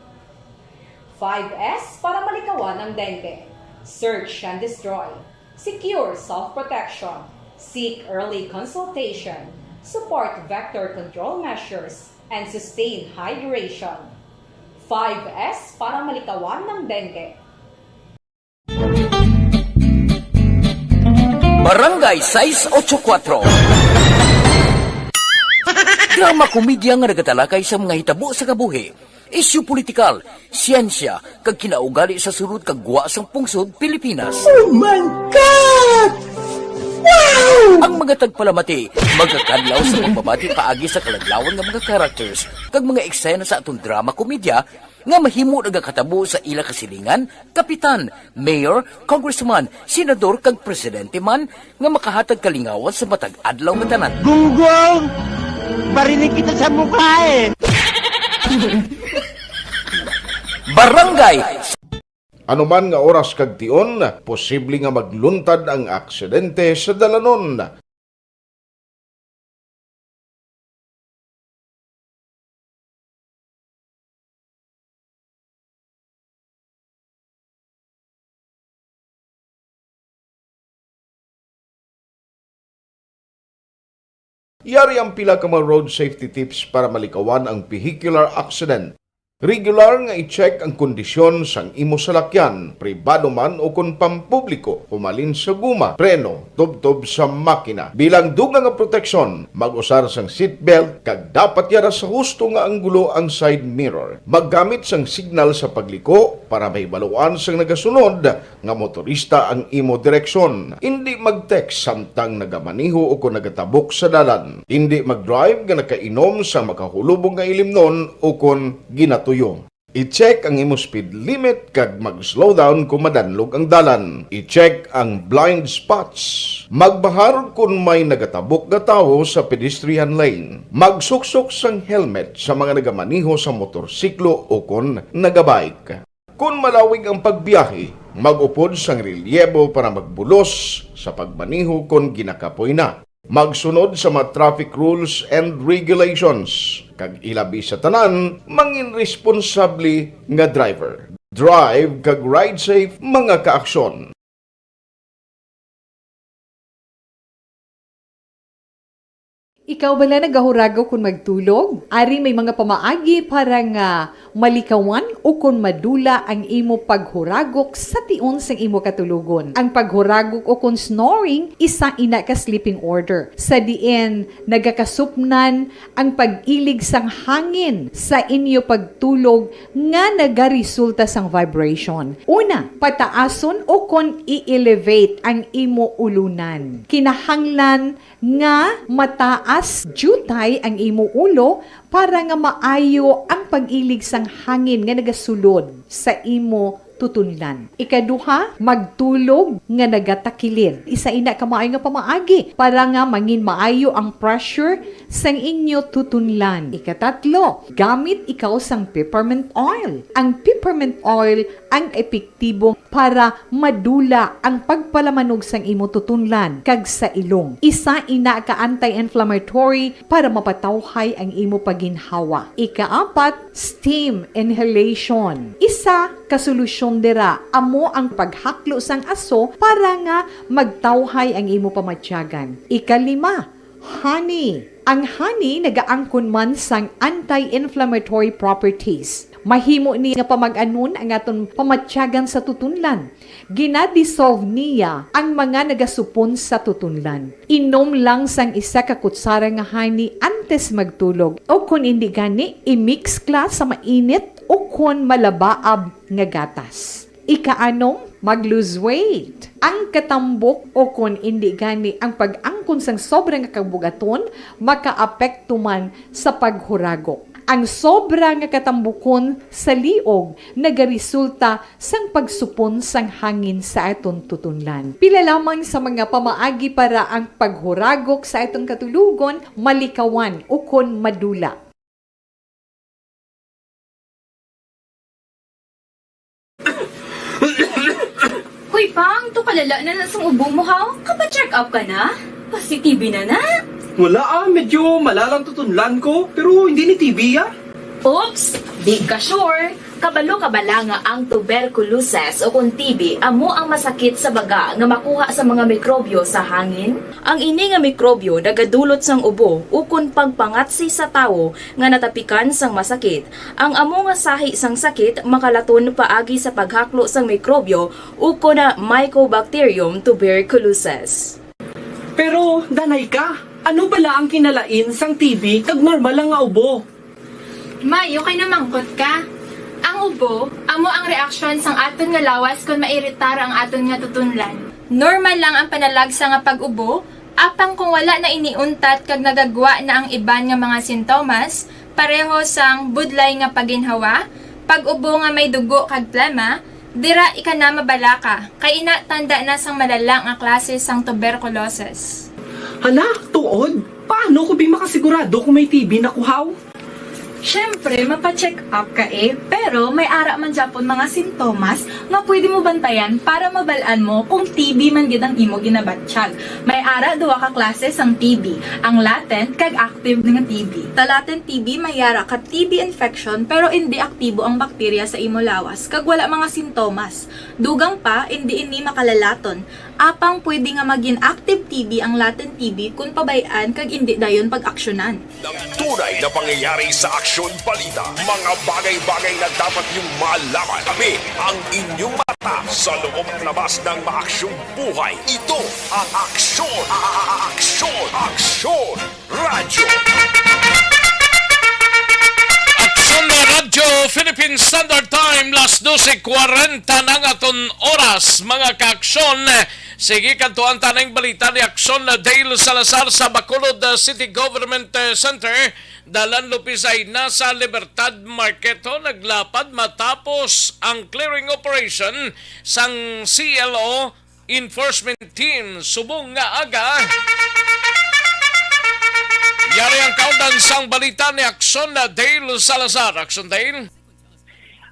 Five S para malikawan ang dengue. Search and destroy. Secure self-protection. Seek early consultation. Support vector control measures and sustain hydration. Five S para malikawan ang dengue. Barangay sais ocho kuwatro. Drama komedya nga nagatalakay sa mga hitabo sa kabuhi, isyu politikal, siyensya, kag kinaugali sa sulod kag gwa sang pungsod Pilipinas. Oh my God! Wow! Ang mga tagpalamati magakadlaw sa pagbabati paagi sa kaladlawan nga mga characters kag mga eksena sa aton drama komedya nga mahimo nagakatabo sa ila kasilingan, kapitan, mayor, congressman, senador, kag presidente man nga makahatag kalingawan sa matag adlaw nga tanan. Gunggong! Barinig kita sa mukha eh! Barangay. Anuman nga oras kag tion, posible nga magluntad ang aksidente sa dalanon. Yari ang pila ka mga road safety tips para malikawan ang vehicular accident. Regular nga i-check ang kondisyon sang imo salakyan, pribado man o kon pampubliko, humalin sa guma, preno, tubtob sa makina. Bilang dugang nga proteksyon, mag-usar sang seatbelt kag dapat yara sa husto nga anggulo ang side mirror. Maggamit sang signal sa pagliko para mahibaluan sang nagasunod nga motorista ang imo direksyon. Indi mag-text samtang nagamaneho o kon nagatabok sa dalan. Indi mag-drive nga nakainom sa makahulubong nga ilimnon o kon ginatuyo. I-check ang imo speed limit kag mag-slow down kon madanlog ang dalan. I-check ang blind spots. Magbahar kon may nagatabok nga tawo sa pedestrian lane. Magsuksok sang helmet sa mga nagamaneho sa motorsiklo o kon nagabike. Kon malawig ang pagbiyahe, mag-upod sang relyebo para magbulos sa pagmaneho kon ginakapoy na. Magsunod sa mga traffic rules and regulations, kag ilabi sa tanan, mangin responsable nga driver. Drive kag ride safe, mga kaaksyon. Ikaw bala nagahuragok kon magtulog? Ari may mga pamaagi para nga malikawan o kon madula ang imo paghuragok sa tion sang imo katulogon. Ang paghuragok o kon snoring, isa ina ka sleeping order, sa diin nagakasupnan ang pag-ilig sang hangin sa inyo pagtulog nga nagaresulta sang vibration. Una, pataason o kon i-elevate ang imo ulunan. Kinahanglan nga mataas diutay ang imo ulo para nga maayo ang pag-ilig sang hangin nga nagasulod sa imo tutunlan. Ikaduha, magtulog nga nagatakilid. Isa ina ka maayo nga pamaagi para nga mangin maayo ang pressure sang inyo tutunlan. Ikatatlo, gamit ikaw sang peppermint oil. Ang peppermint oil ang epektibo para madula ang pagpalamanog sang imo tutunlan kag sa ilong. Isa ina ka anti-inflammatory para mapatawhay ang imo pagginhawa. Ikaapat, steam inhalation. Isa ka solusyon dira amo ang paghaklo sang aso para nga magtawhay ang imo pamatyagan. Ikalima, honey. Ang honey nagaangkon man sang anti-inflammatory properties. Mahimo ni nga pamag-anon ang aton pamatyagan sa tutunlan. Gina-dissolve niya ang mga nagasupon sa tutunlan. Inom lang sang isa ka kutsara nga honey antes magtulog, o kon indi gani, i-mix ka sa mainit o kon malabaab nga gatas. Ikaanom, mag-lose weight. Ang katambok o kon indi gani ang pag-angkon sang sobra nga kabugaton makaapekto man sa paghuragok. Ang sobra nga katambukon sa liog nagaresulta sang pagsupon sang hangin sa aton tutunlan. Pila lamang sa mga pamaagi para ang paghuragok sa aton katulogon malikawan ukon madula. Hoy, Pang, to kalala na na sang ubo mo, ha? Kapa-check up ka na? Positive na na? Wala, ah, medyo malalang tutunlan ko, pero hindi ni T B, ah. Oops! Di ka sure. Kabalo ka bala nga ang tuberculosis o kon T B amo ang masakit sa baga nga makuha sa mga mikrobyo sa hangin? Ang ini nga mikrobyo nagadulot sang ubo ukon pagpangatsi sa tawo nga natapikan sang masakit. Ang amo nga sahi sang sakit makalaton paagi sa paghaklo sang mikrobyo ukon na Mycobacterium tuberculosis. Pero, danay ka, ano bala ang kinalain sang T B kag normal lang nga ubo? May, okay na mangkot ka. Ang ubo, amo ang reaksyon sang aton nga lawas kon mairitar ang aton nga tutunlan. Normal lang ang panalagsa nga pag-ubo, apang kung wala na ini untat kag nagagwa na ang iban nga mga sintomas, pareho sang budlay nga paginhawa, pag-ubo nga may dugo kag plema, dira ika na mabalaka, kay ina tanda na sang malala nga klase sang tuberculosis. Hala, tuod? Paano ko bi makasigurado kung may T B na kuhaw? Siyempre, mapa-check up ka eh, pero may ara man gyapon mga sintomas nga pwede mo bantayan para mabal-an mo kung T B man gid ang imo ginabatyag. May ara duha ka klase sang T B, ang latent kag active nga T B. Sa latent T B may ara ka T B infection pero indi aktibo ang bakterya sa imo lawas kag wala mga sintomas. Dugang pa, indi ini makalalaton. Apang pwede nga magin active T B ang latent T B kon pabay-an kag indi dayon pag-aksyonan. Ang tunay na pangyayari sa Aksyon Balita. Mga bagay-bagay na dapat niyong malaman. Tabi ang inyong mata sa loob at labas ng maaksyong buhay. Ito ang Aksyon, a-, a-, a-, Aksyon, Aksyon Radyo. Aksyon Radyo, Philippine Standard Time, las dose kwarenta na ang aton oras, mga kaaksyon. Sige, kadtuan ta na ang balita ni Aksyon Dale Salazar sa Bacolod, uh, City Government, uh, Center. Dalan Lopez Jaena sa Libertad Market, ho, naglapad matapos ang clearing operation sang C L O enforcement team subong nga aga. Yari ang kaundan sang balita ni Aksyon Dale Salazar. Aksyon Dale.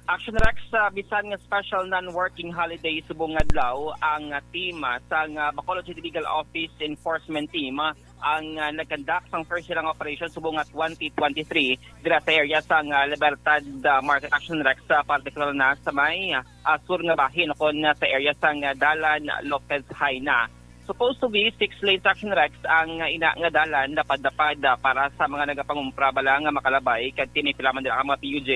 Action Rex, ah, bisan nga special non-working holiday subong nga adlaw, ang, ah, team, ah, sang, ah, Bacolod City Legal Office Enforcement Team, ah, ang, ah, nag-conduct sang first nilang operation subong nga twenty twenty-three dira sa area sang, ah, Libertad, ah, Market. Action Rex, ah, partikular na sa may, ah, sur nga bahin, kon, ah, sa area sang, ah, Dalan Lopez Jaena. Supposed to be six lanes, Action Rex, ang, ah, ina nga dalan, lapad-lapad, ah, para sa mga nagapangumpra bala nga makalabay, kag ti may pila man dira ka mga P U J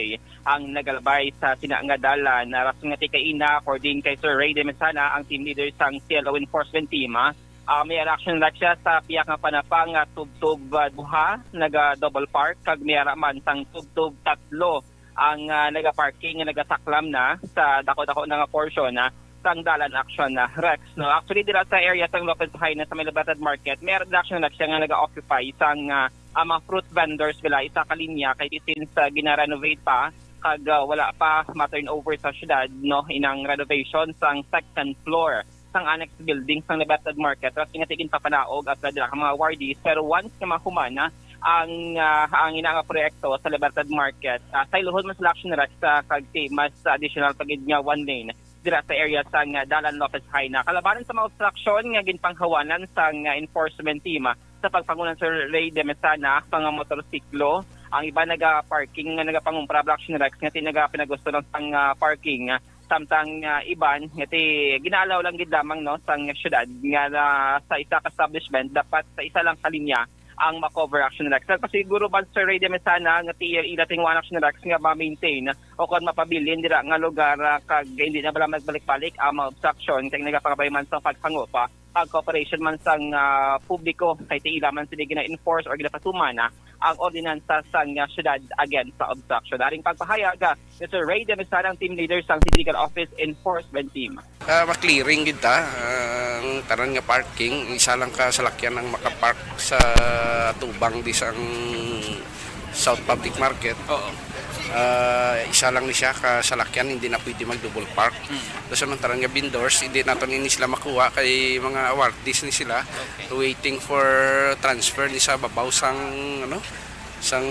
ang nagalabay sa sina nga dalan. Ah, rason nga ti kaina, according kay Sir Ray Demesana, ang team leader sang C L O enforcement team, ah, ah, may action na siya sa pihak nga panapang, ah, tubtob, ah, duha, naga-double park, kag may ara man sang tubtob tatlo ang, ah, naga-parking nga nagasaklam na sa dako-dako na nga portion, ah, sang dalan, Action, ah, Rex, no? Actually, dira sa area sang Lopez Jaena sa may Libertad Market, may ara, Action, na siya nga naga-occupy sang, ah, ah, mga fruit vendors bala isa ka linya kay since, ah, gina-renovate pa kag, ah, wala pa ma-turn over sa syudad, no, inang renovation sang second floor sang annex building sang Libertad Market. Tapos nga tigin papanaog at dira ka mga wardies, pero once nga mahuman na ang, ah, ang ina nga proyekto sa Libertad Market, ah, sayluhon man sila, Action Rex, ah, kag ti mas additional pa gid nga one lane dira sa area sang, ah, Dalan Lopez Jaena. Kalabanan sa mga obstruction nga ginpanghawanan sang, ah, enforcement team, ah, sa pagpanguna ni Sir Ray Demesana, mga motorsiklo, ang iba naga-parking nga nagapangumpra, Action Rex, nga ti nagapinagusto lang sang, ah, parking, ah, samtang, ah, iban nga ti ginaalaw lang gid lamang, no, sang syudad nga na sa isa ka establishment dapat sa isa lang ka linya ang ma-cover, Action Rex. Nagpasiguro man, Sir Ray Demesana, nga tiil ila tinguhaan, Action Rex, nga ma-maintain o kon mapabilin dira nga lugar, ah, kag hindi na bala magbalik-balik ang mga obstruction kay nagapangabay man sang paghangupa ang cooperation man sang, ah, publiko kay tiila man sila gina-enforce or ginapatuman na ang ordinansa sang, ah, syudad against sa obstruction. Aring pagpahayag, ah, ni Sir Ray Demesana, ang team leader sang City Legal Office Enforcement Team. Ah, ma-clearing gid ta, ah, ang tanan nga parking, isa lang ka salakyan ang makapark sa tubang di sang South Public Market. Oo. Ah, isa lang ni siya ka salakyan, hindi na pwede mag-double park. Mm. Tapos ang tanan nga vendors, hindi naton ini sila makuha kay mga awardees ni sila. Okay. Waiting for transfer ni sa babaw sang, ano, sang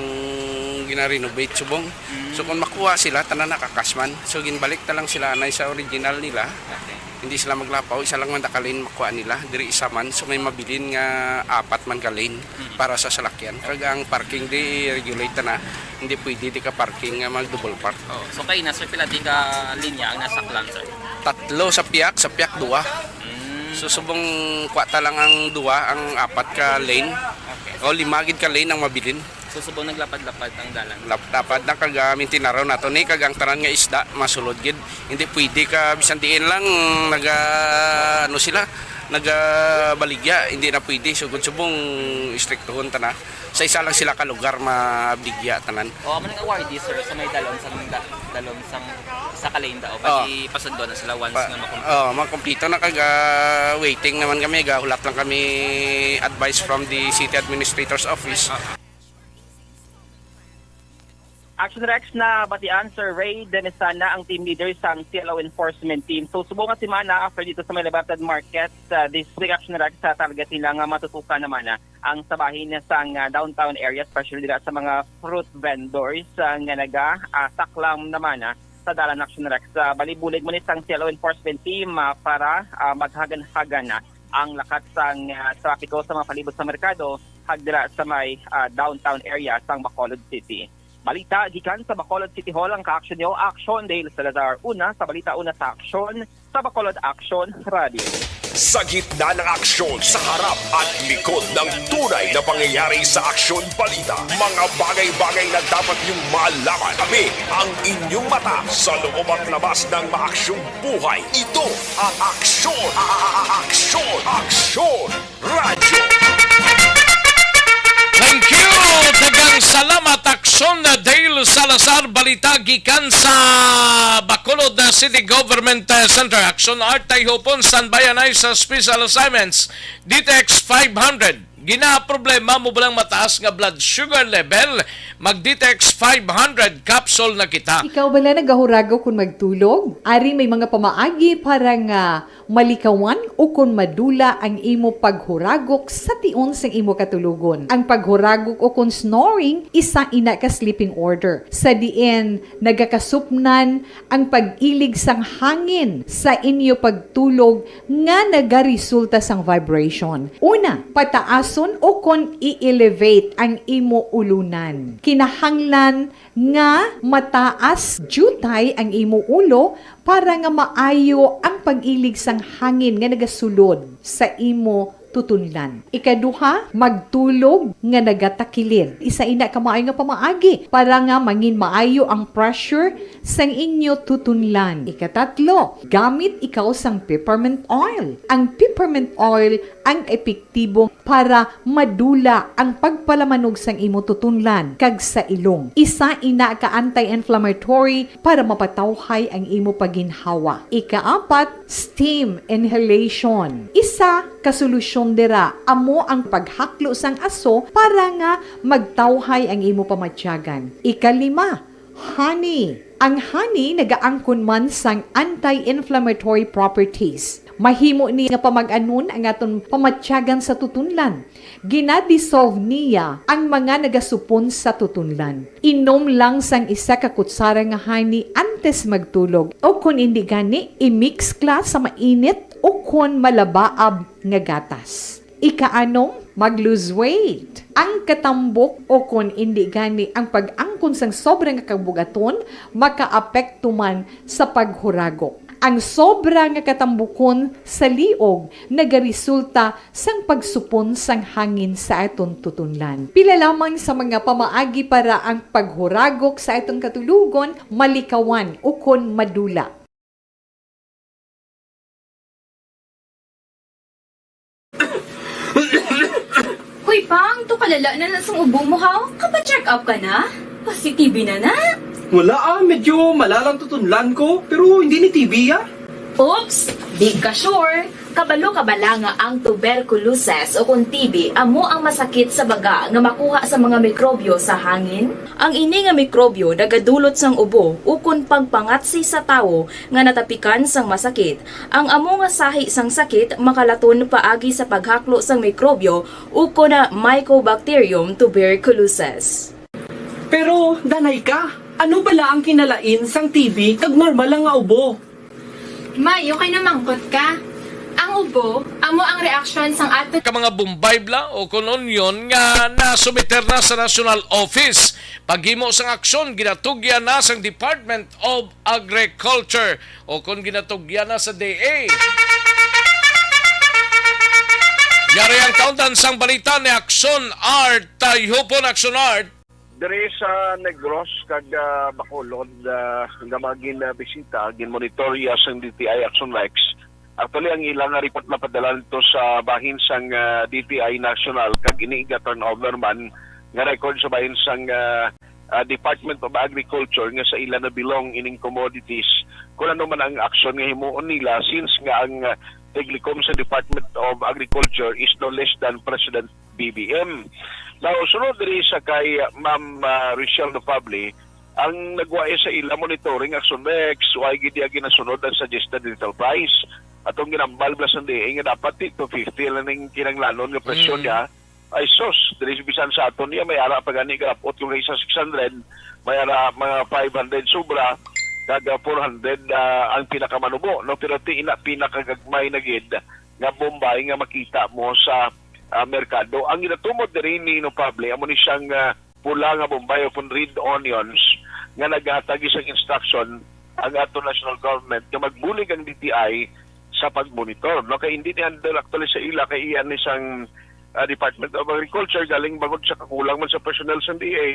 gina-renovate subong. Mm. So kung makuha sila, tanan nakakasman. So ginbalik na lang sila anay sa original nila. Okay. Hindi sila maglapaw, isa lang man ka lane makuha nila. Diri isa man, so may mabilin nga apat man ka lane Mm. para sa salakyan. Kag ang parking di regulate na, hindi pwede di ka parking nga mag double park. Oh, so kay na, sir, pila di ka linya ang nasaklan, sir? Tatlo sa piyak, sa piyak duwa. Mm. So subong kwata lang ang duwa, ang apat ka lane. Okay. O lima gid ka lane ang mabilin. So, subong naglapad-lapad ang dalan. Lap-, lapad na kag, ah, mintinaraw nato ni kag ang tanan nga isda masulod gid. Hindi pwede ka bisan diin lang naga, ano sila, nagabaligya, hindi na pwede. So, gud subong istriktuhon ta na. Sa isa lang sila ka lugar mabaligya tanan. O, amo nang awardee, sir, sa may dalom sang da-, dalom sang sa Kalinda, o, Oh. pati pasundo na sila once Pa-, nga makumpleto. Oh, makumpleto na kag, ah, waiting naman kami, gahulat lang kami advice from the city administrator's office. Ah. Action Rex, na batian, Sir Ray Demesana, ang team leader sang C L O enforcement team. So, subong nga semana, after dito sa may Libertad Market, sa District, Action Rex, sa target nila nga matutukan naman, ah, ang sa bahin sang, ah, downtown area, especially dira sa mga fruit vendors, ah, nga naga, ah, saklang naman, ah, sa dalan, Action Rex. Ah, bali bulig man ni sang C L O enforcement team, ah, para, ah, maghagan-hagan, ah, ang lakat sang, ah, trapiko sa mga palibot sa merkado, kag dira sa may, ah, downtown area sang Bacolod City. Balita gikan sa Bacolod City Hall, ang ka-action nyo, Action Dale Salazar. Una sa balita, una sa aksyon, sa Bacolod Action Radio. Sa gitna ng aksyon, sa harap at likod ng tunay na pangyayari sa Aksyon Balita, mga bagay-bagay na dapat niyong malaman. Kami ang inyong mata sa loob at labas ng maaksyong buhay. Ito ang Aksyon, a-, a-, a-, Aksyon, Aksyon Radyo. Thank you! Daghang salamat, Aksyon Dale Salazar. Balita gikan sa Bacolod na City Government, eh, Center. Aksyon Art Tayhupon, standby anay sa special assignments. D T X five hundred. Ginaproblema mo ba lang mataas nga blood sugar level? Mag D T X five hundred capsule na kita. Ikaw bala nagahuragok kon magtulog? Ari may mga pamaagi para nga malikawan ukon madula ang imo paghuragok sa tion sang imo katulogon. Ang paghuragok ukon snoring, isa ina ka sleeping order, sa diin nagakasupnan ang pag-ilig sang hangin sa inyo pagtulog nga nagaresulta sang vibration. Una, pataason ukon i-elevate ang imo ulunan. Kinahanglan nga mataas diutay ang imo ulo para nga maayo ang pag-ilig sang hangin nga nagasulod sa imo tutunlan. Ikaduha, magtulog nga nagatakilid. Isa ina ka maayo nga pamaagi para nga mangin maayo ang pressure sang inyo tutunlan. Ikatatlo, gamit ikaw sang peppermint oil. Ang peppermint oil ang epektibo para madula ang pagpalamanog sang imo tutunlan kag sa ilong. Isa ina ka anti-inflammatory para mapatawhay ang imo pagginhawa. Ikaapat, steam inhalation. Isa ka solusyon dira amo ang paghaklo sang aso para nga magtawhay ang imo pamatyagan. Ikalima, honey. Ang honey nagaangkon man sang anti-inflammatory properties. Mahimo ni nga pamag-anon ang aton pamatyagan sa tutunlan. Gina-dissolve niya ang mga nagasupon sa tutunlan. Inom lang sang isa ka kutsara nga honey antes magtulog, o kon indi gani, i-mix kla sa mainit o kon malabaab nga gatas. Ikaanom, mag-lose weight. Ang katambok o kon indi gani ang pag-angkon sang sobra nga kabug-aton makaapekto man sa paghuragok. Ang sobra nga katambukon sa liog nagaresulta sang pagsupon sang hangin sa aton tutunlan. Pila lamang sa mga pamaagi para ang paghuragok sa aton katulogon malikawan ukon madula. Hoy, Pang, to kalala na na sang ubo mo, haw? Kapa-check up ka na? Positive na na? Wala ah, medyo malalang tutunlan ko, pero hindi ni T B ah. Oops! Di ka sure? Kabalo ka bala nga ang tuberculosis o kung T B amo ang masakit sa baga nga makuha sa mga mikrobyo sa hangin? Ang ini nga mikrobyo nagadulot sang ubo ukon pagpangatsi sa tawo nga natapikan sang masakit. Ang amo nga sahi sang sakit makalaton paagi sa paghaklo sang mikrobyo ukon na Mycobacterium tuberculosis. Pero, danay ka, ano bala ang kinalain sang T B kag normal lang nga ubo? May, okay na mangkot ka. Ang ubo, amo ang reaksyon sang aton ka mga Bombay bala o kon onion nga nasumiter na sa National Office. Paghimo sang aksyon, ginatugyan na sang Department of Agriculture o kon ginatugyan na sa D A. Yari ang kaundan sang balita ni Action Art. Tayhupon, Action Art. Diri sa Negros kag, ah, Bacolod, ah, nga mga ginbisita, ginmonitor ya sang D T I Action Rex. Actually, ang ilang report napadala dito sa bahin sang, ah, D T I National kag ini iga-turnover man nga record sa bahin sang, ah, ah, Department of Agriculture nga sa ila na belong ining commodities. Kung ano man ang aksyon nga himuon nila since nga ang, ah, tiglikom sa Department of Agriculture is no less than President B B M. Now, sunod diri sa kay Ma'am, ah, Rochelle Nofable, ang nagwae sa ila monitoring action Rex, wa gid iya ginasunod ang suggested retail price. Atong ginambal bala sang D A nga dapat two fifty lang ning kinahanglanon nga presyo Mm. niya. Ay sus, diri bisan sa aton niya may ara pa gani garapot kung kaysa six hundred, may ara mga five hundred sobra, kag, ah, four hundred, ah, ang pinakamanubo, no? Pero ti ina pinakagagmay na gid nga Bombay nga makita mo sa, ah, merkado. Ang ginatumod diri ni Nofable amo ni siyang, ah, pula nga Bombay o kon red onions nga naghatag isang instruction ang ato national government nga magbulig ang D T I sa pagmonitor, no? Kay hindi ni handle actually sa ila kay iya ni sang, ah, Department of Agriculture galing bangod sa kakulang man sa personnel sa D A.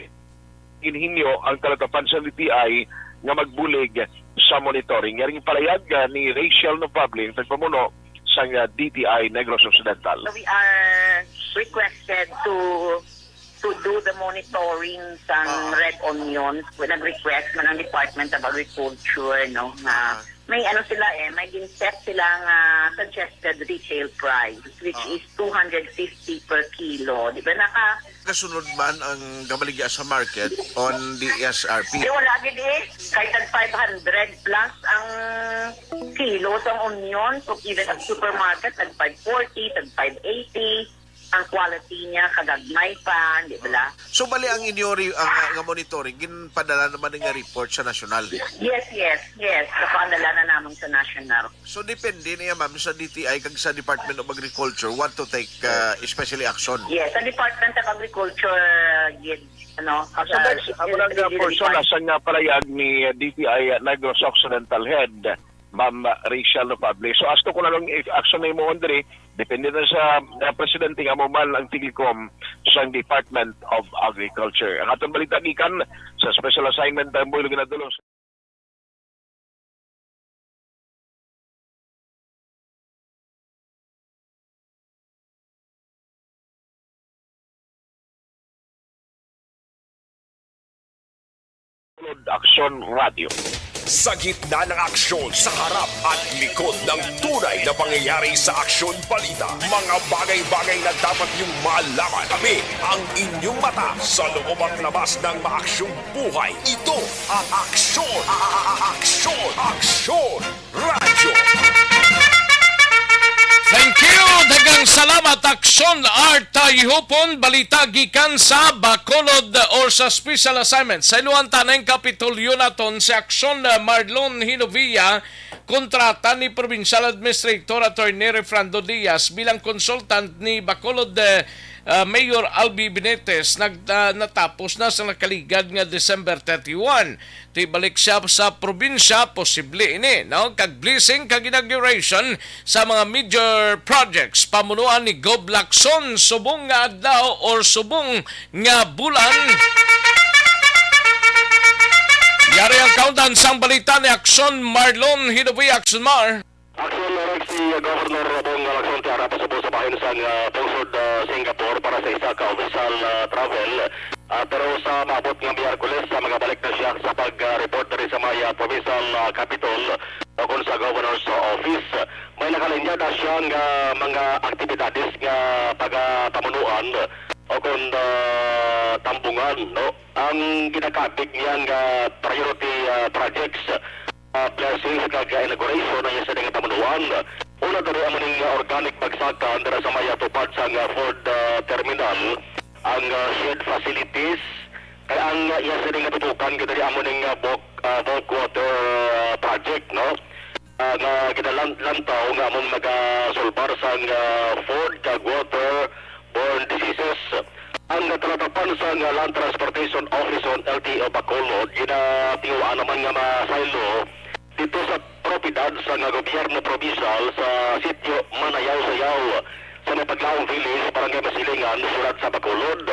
Ginhinyo ang kalatapan sa D T I nga magbulig sa monitoring. Yaring palayag, ah, ni Rachel Nofable, ang tagpamuno sang, ah, D T I Negros Occidental. So we are requested to to do the monitoring sang Ah. red onions. Nag-request man ang Department of Agriculture, no, nga Ah. may ano sila eh, may gin-set sila nga suggested retail price, which Ah. is two hundred fifty per kilo. Di ba naka- Kasunod man ang kamaligya sa market on the S R P. Di wala gid eh. Kay tag five hundred plus ang kilo sang onion. So even ang supermarket, tag five forty, tag five eighty. Ang quality niya, kagagmay pa, di ba? So, bali ang inyo re-, ang, ah, nga monitoring, ginpadala naman nga report sa nasyonal? Yes, yes, yes. Napaadala na naman sa national. So, depende niya, ma'am, sa D T I kag sa Department of Agriculture what to take, ah, especially action? Yes, sa Department of Agriculture, gid, ano, Ah, so, sa that's, amo na nga portion, nasa nga palayag ni, ah, D T I, ah, Negros Occidental Head, Ma'am Rachel Nofable. So, as to kung anong i-, action na himuon diri, depende na sa, ah, presidente nga amo man ang tiglikom sang Department of Agriculture. Ang atong balita gikan sa special assignment, Tamboy Luginadulong. Action Radio. Sa gitna ng aksyon, sa harap at likod ng tunay na pangyayari sa Aksyon Balita, mga bagay-bagay na dapat niyong malaman. Kami ang inyong mata sa loob at labas ng maaksyong buhay. Ito ang Aksyon, a-, a-, a-, Aksyon, Aksyon Radyo. Thank you! Daghang salamat, Aksyon Art Tayhupon. Balita gikan sa Bacolod or sa special assignment. Sa iluhan tanang kapitulyo naton si Aksyon Marlon Hinovia, kontrata ni Provincial Administrator Attorney Refrando Diaz bilang consultant ni Bacolod, eh, ah, Mayor Albi Benitez nag-, ah, natapos na sa nakaligad nga December thirty-one. Tibalik siya sa probinsya, posible ini, no? Kag blessing kag inauguration sa mga major projects. Pamunuan ni Gob Lacson, subong nga adlaw or subong nga bulan. Yari ang kaundan sang balita ni Action Marlon Hidoy. Action Mar. Action Rex, si Governor Bong Lacson ti ara pasubo sa bahin sang, ah, pungsod, ah, Singapore para sa isa ka official, ah, travel. Ah, pero sa maabot nga Miyerkules, sa magabalik na siya sa pag-report diri sa may, ah, provincial, ah, capitol o kon sa governor's, ah, office. May nakalinya na siya nga mga aktibidades nga pagapamunuan o kon, ah, tambungan, no? Ang ginakabig niya nga priority, ah, projects, ah, blessings kag inauguration ang iya sini nga pamunuan. Una diri amo ning organic bagsakan dira sa may tupad sang, ah, Ford, ah, Terminal, ang, ah, shed facilities, kag ang, ah, iya sini nga tutukan gid diri amo ning, ah, bulk, ah, bulk water, ah, project, no? Ah, nga ginalantaw nga among magasulbar sang, ah, food kag water borne diseases. Ang talatapan sang, ah, Land Transportation Office o L T O Bacolod, ginatinguhaan naman nga masaylo dito sa propiedad sang, ah, gobyerno probinsal sa sitio Manayaw-Sayaw sa Mapaglaong Village, Barangay Masilingan, Siyudad sa Bacolod.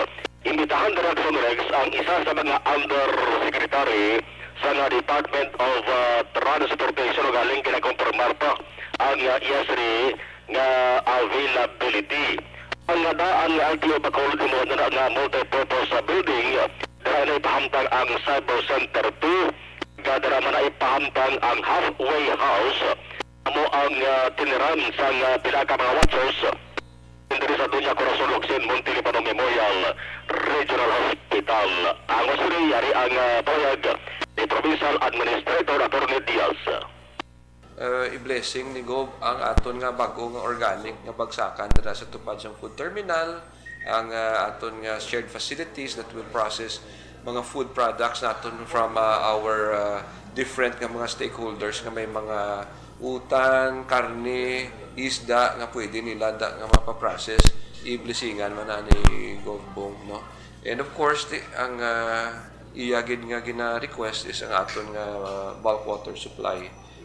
Imbitahan dira sa Rex ang isa sa mga undersecretary sa nga Department of, ah, Transportation, ugaling ginakumpirmar pa ang, ah, iya sini nga availability. Ang nga daan nga L T O Bacolod himuon na nga multipurpose, ah, building, dira na ipahamtang ang Cyber Center two, nga dira man na ipahamtang ang halfway house, amo ang, ah, tiniran sang, ah, pila ka mga watchers diri sa Doña Corazon Locsin Montelibano Memorial Regional Hospital. Ang usuli, yari ang, ah, pahayag ni Provincial Administrator Attorney Diaz. Uh, i-blessing ni Gob ang aton nga bag-o nga organic nga bagsakan dira sa tupad sang food terminal, ang, uh, aton nga shared facilities that will process mga food products naton from, uh, our, uh, different nga mga stakeholders nga may mga utan, karne, isda nga pwede nila da, nga mapaprocess, i-blessingan man na ni Gov Bong, no? And of course, ti-, ang, ah, iya gid nga gina-request is ang aton nga, ah, bulk water supply.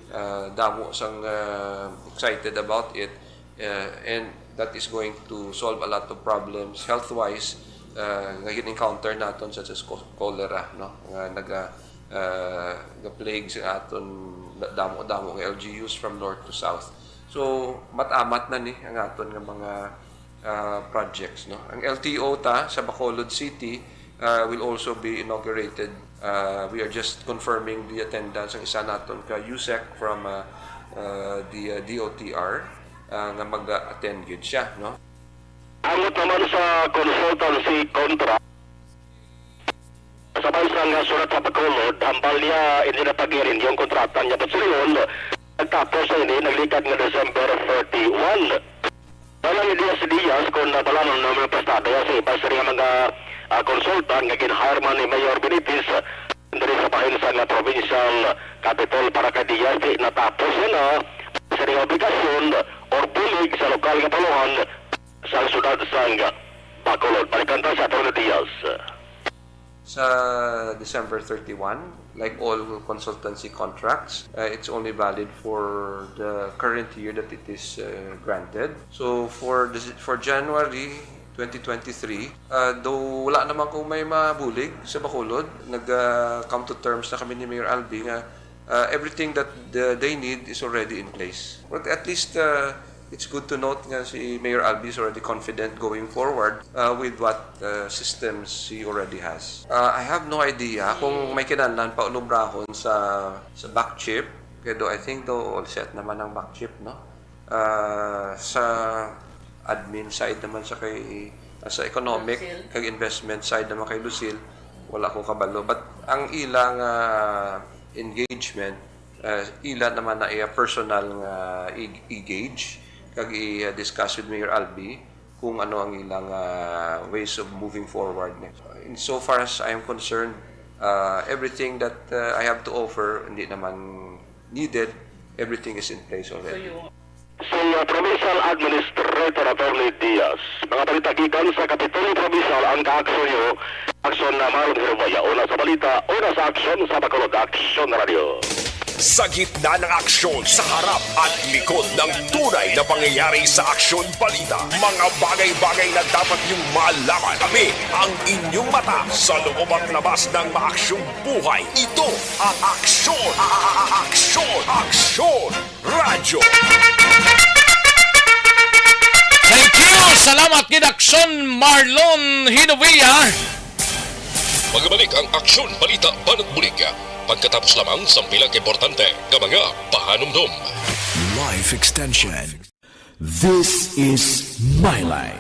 Ah, damo sang, ah, excited about it, ah, and that is going to solve a lot of problems health-wise, ah, nga gin-encounter naton, such as co-, cholera, no? Nga naga, ah, ga-plague sa aton da-, damo-damo nga L G Us from north to south. So, mat-amat na ni ang aton nga mga, ah, projects, no? Ang L T O ta sa Bacolod City, ah, will also be inaugurated. Ah, we are just confirming the attendance ang isa naton ka USEC from, ah, ah, the, ah, D O T R, ah, nga mag-attend gyud siya, no? Angot naman sa consultancy contract, sabay sang, ah, sulat sa Bacolod, hambal niya hindi na pag-irin yung kontrata niya. But sa ngayon, nagtapos na ini, naglikad nga December thirty-one. Wala ni Diaz Diaz kung nabalanon na may pastado sa iba sa mga, ah, consultant nga gin-hire man ni Mayor Benitez diri sa bahin sa nga provincial capitol para kay Diaz. Di natapos yan, ah, sa mga obligasyon or bulig sa lokal nga pamahalaan sa siyudad sang Bacolod. Balikan ta si Attorney Diaz. Sa December thirty-one, like all consultancy contracts, uh, it's only valid for the current year that it is, uh, granted. So for the, for January twenty twenty-three, uh, though wala naman ko may mabulig sa Bacolod, nag, uh, come to terms na kami ni Mayor Albi nga, uh, everything that the, they need is already in place. But at least, uh, it's good to note nga si Mayor Albi is already confident going forward, uh, with what, uh, systems he already has. Uh, I have no idea kung may kinahanglan pa unubrahon sa, sa back chip. Kaya do, I think do all set naman ang back chip, no? Uh, sa admin side naman sa kay, uh, sa economic Lucille. Kag investment side naman kay Lucille, wala ko kabalo. But ang ilang, uh, engagement, uh, ila naman na iya personal nga i-, i-gauge kag i-discuss with Mayor Albi kung ano ang ilang, uh, ways of moving forward next. In so far as I am concerned, uh, everything that, uh, I have to offer, hindi naman needed. Everything is in place already. So, yung Si, uh, Provincial Administrator Attorney Diaz. Mga balita gikan sa Kapitolyo Provincial ang kaaksyon niyo. Aksyon na Marlon Hirubaya. Una sa balita, una sa aksyon sa Bacolod Aksyon Radio. Sa gitna ng aksyon, sa harap at likod ng tunay na pangyayari sa Aksyon Balita, mga bagay-bagay na dapat niyong malaman. Kami ang inyong mata sa loob at labas ng maaksyong buhay. Ito ang Aksyon, a-, a-, a-, Aksyon, Aksyon Radyo. Thank you! Salamat kay Aksyon Marlon Hinovia. Magbalik ang Aksyon Balita Banat Bulig. Pagkatapos lamang sang pila ka importante nga mga pahanumdom. Life Extension. This is my life.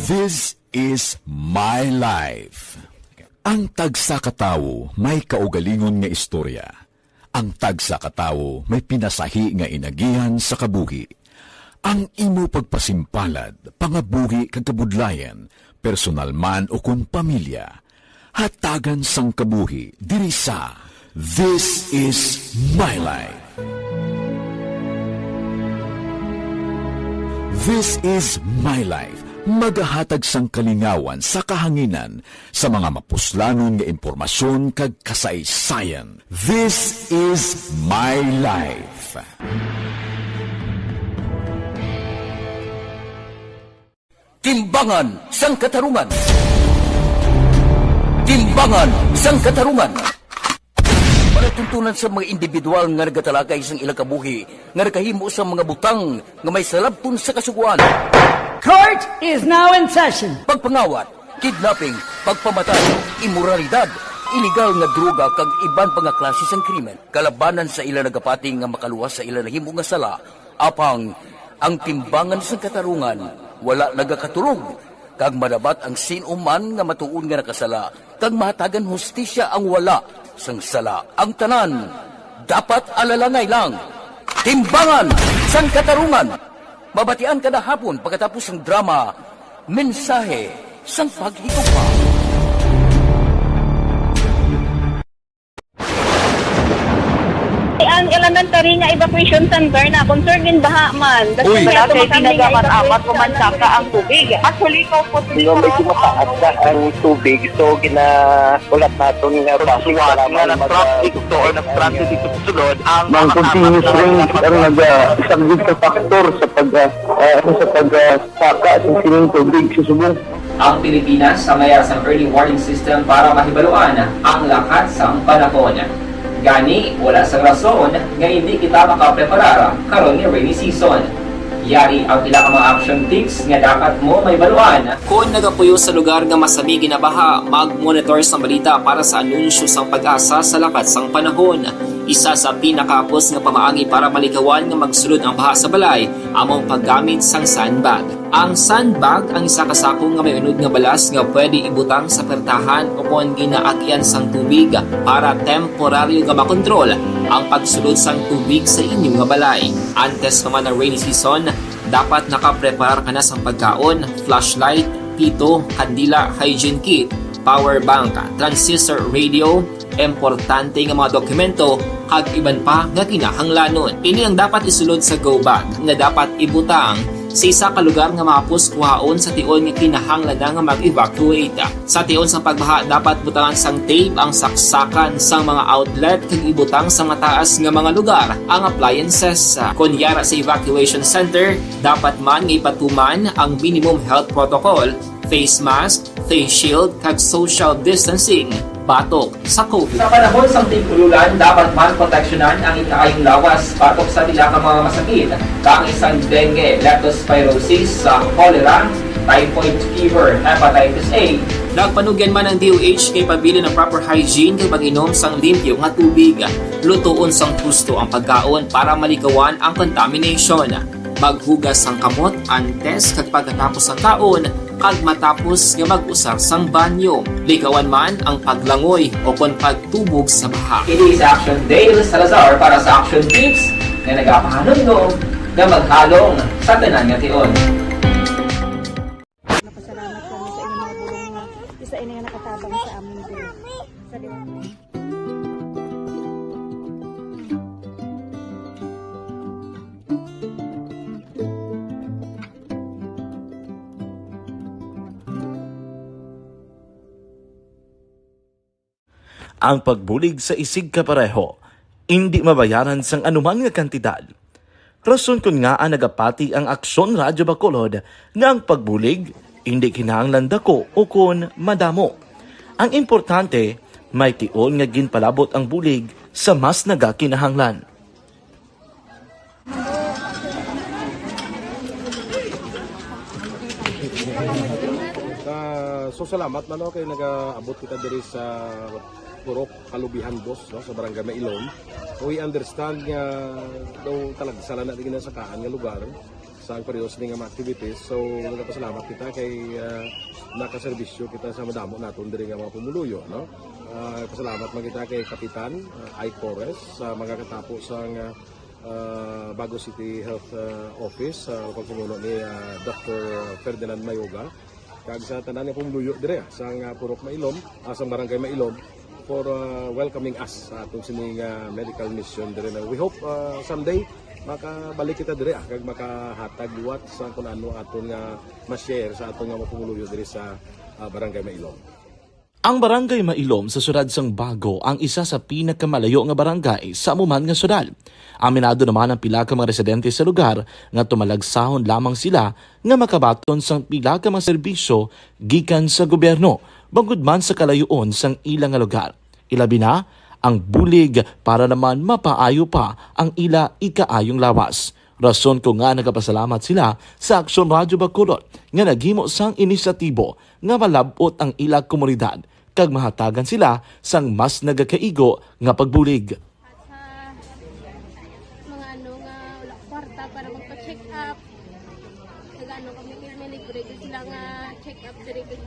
This is my life. Ang tagsa ka tawo may kaugalingon nga istorya. Ang tagsa ka tawo may pinasahi nga inagihan sa kabuhi. Ang imo pagpasimpalad, pangabuhi kag kabudlayan, personal man ukon pamilya, hatagan sang kabuhi diri sa This Is My Life. This Is My Life, magahatag sang kalingawan sa kahanginan sa mga mapuslanon nga impormasyon kag kasaysayan. This Is My Life. Timbangan sang Katarungan. Timbangan sang Katarungan. Palatuntunan sa mga individual nga nagatalagay sang ila kabuhi nga nakahimo sa mga butang nga may salabton sa Kasugoan. Court is now in session. Pagpangawat, kidnapping, pagpamatay, imoralidad, iligal nga droga kag iban pa nga klase sang krimen kalabanan sa ila nagapati nga makaluwas sa ila nahimo nga sala. Apang ang timbangan sang Katarungan wala nagakatulog, kag madabat ang sin-o man nga matuod nga nakasala, kag mahatagan hustisya ang wala sang sala. Ang tanan dapat alalangay lang. Timbangan sang Katarungan. Mabatian kada hapon pagkatapos sang drama, Mensahe sang Paghigugma. Ang elementary nga evacuation center na concerned in baha man. Uy. Wala kay ginagaman amat pumansaka ang tubig. Actually, ikaw po, medyo mataas na ang tubig. So, gina-, ulat naton nga base nga sa lamang na mag-, traffic to or nag-transit ito sulod ang mga continuous rain ang nag-, ah, isang sa factor sa pag, ah, ah, ano, sa pag, ah, saka sa sining tubig sa subong. Ang Pilipinas sa mayar sang early warning system para mahibaluan ang lakat sang panahon. Gani, wala sang rason nga hindi kita makapreparar karon nga rainy season. Yari ang pila ka mga action tips nga dapat mo mahibaluan. Kon nagapuyo sa lugar nga masami ginabaha, mag-monitor sang balita para sa anunsyo sang PAGASA sa lakat sang panahon. Isa sa pinakahapos nga pamaagi para malikawan nga magsulod ang baha sa balay amo ang paggamit sang sandbag. Ang sandbag ang isa ka sako nga may unod nga balas nga pwede ibutang sa pertahan o kon ginaagyan sang tubig para temporaryo nga makontrol ang pagsulod sang tubig sa inyo nga balay. Antes pa man ang rainy season, dapat nakapreparar ka na sang pagkaon, flashlight, pito, kandila, hygiene kit, power bank, transistor radio, importante nga mga dokumento, kag iban pa nga kinahanglanon. Ini ang dapat isulod sa go bag nga dapat ibutang sa isa ka lugar nga mahapos kuhaon sa tion nga kinahanglan na nga mag-evacuate. Sa tion sang pagbaha, dapat butangan sang tape ang saksakan sang mga outlet kag ibutang sa mataas nga mga lugar ang appliances. Kon yara sa evacuation center, dapat man nga ipatuman ang minimum health protocol, face mask, face shield, kag social distancing batok sa COVID. Sa panahon sang tig-ululan, dapat man proteksyonan ang ikaayong lawas batok sa pila ka mga masakit, kaangay sang dengue, leptospirosis, sa cholera, typhoid fever, hepatitis A. Nagpanugyan man ang D O H nga ipabilin ang proper hygiene kag pag-inom sang limpyo nga tubig. Lutoon sang husto ang pagkaon para malikawan ang contamination. Maghugas sang kamot antes kag pagkatapos sang kaon, kag matapos nga mag-usar sang banyo. Likawan man ang paglangoy o kon pagtubog sa baha. Ini si Action Dale Salazar para sa Action Tips nga nagapahanumdom nga maghalong sa tanan nga tion. Napasalamat kami sa inyong mga bulong nga isa ini nga nakatabang sa amon diri. Sa liwat. Ang pagbulig sa isigkapareho indi mabayaran sang anuman nga kantidad. Rason kon ngaa nagapati ang Aksyon Radyo Bacolod nga ang pagbulig indi kinahanglan dako ukon madamo. Ang importante, may tion nga ginpalabot ang bulig sa mas nagakinahanglan. Ah, so salamat man, no, kay nagaabot kita diri sa Purok Kalubihan Dos, no, sa Barangay Mailom. We understand nga daw talagsa lang na di ginasakaan nga lugar sa ang pareho sini nga mga activities. So, nagapasalamat kita kay, ah, nakaserbisyo kita sa madamo naton diri nga mga pumuluyo, no? Ah, pasalamat man kita kay Kapitan, ah, Ike Torres, sa mga katapo sa nga, ah, Bago City Health, ah, Office, sa pagpamuno ni, ah, Doctor Ferdinand Mayoga, kag sa tanan nga pumuluyo dire, ah, sa nga Purok Mailom, ah, sa Barangay Mailom, for, ah, welcoming us sa atong sining, ah, medical mission dire na we hope, ah, someday makabalik kita dire, ah, kag makahatag liwat sa kung ano aton nga ma-share sa aton nga mga pumuluyo dire sa, ah, Barangay Mailom. Ang Barangay Mailom sa siyudad sang Bago ang isa sa pinakamalayo nga barangay sa amo man nga siyudad. Aminado naman ang pila ka mga residente sa lugar nga tumalagsahon lamang sila nga makabaton sang pila ka mga serbisyo gikan sa gobyerno, bangod man sa kalayoon sang ila nga lugar. Ilabi na ang bulig para naman mapaayo pa ang ila ikaayong lawas. Rason ko nga nagapasalamat sila sa Aksyon Radyo Bacolod nga naghimo sang inisyatibo nga malab-ot ang ila komunidad kag mahatagan sila sang mas nagakaigo nga pagbulig. At sa mga ano nga wala kwarta para magpa-check up, nag-ano kami, may libre ko sila nga check up diri, kag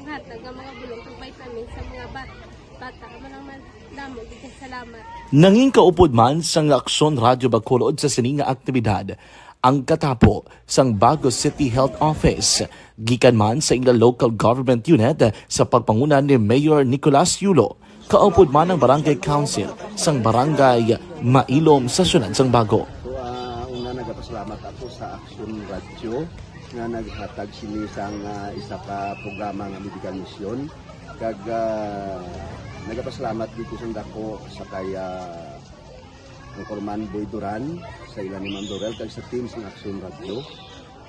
hatag nga mga bulong kag vitamins sa mga bat-, bata. Amo lang man, damo gid kay salamat. Nangin kaupod man sang Aksyon Radyo Bacolod sa sini nga aktibidad ang katapo sang Bago City Health Office, gikan man sa ila local government unit sa pagpanguna ni Mayor Nicolas Yulo. Kaupod man ang Barangay Council sang Barangay Mailom sa siyudad sang Bago. So, ah, una, nagapasalamat ako sa Aksyon Radyo nga naghatag sini sang, ah, isa ka programa nga medical mission. Kag, ah, nagapasalamat gid ko sang dako sa kay, ah, Anchorman Boy Duran, sa ila ni Ma'am Dorel, kag sa team sang Aksyon Radyo.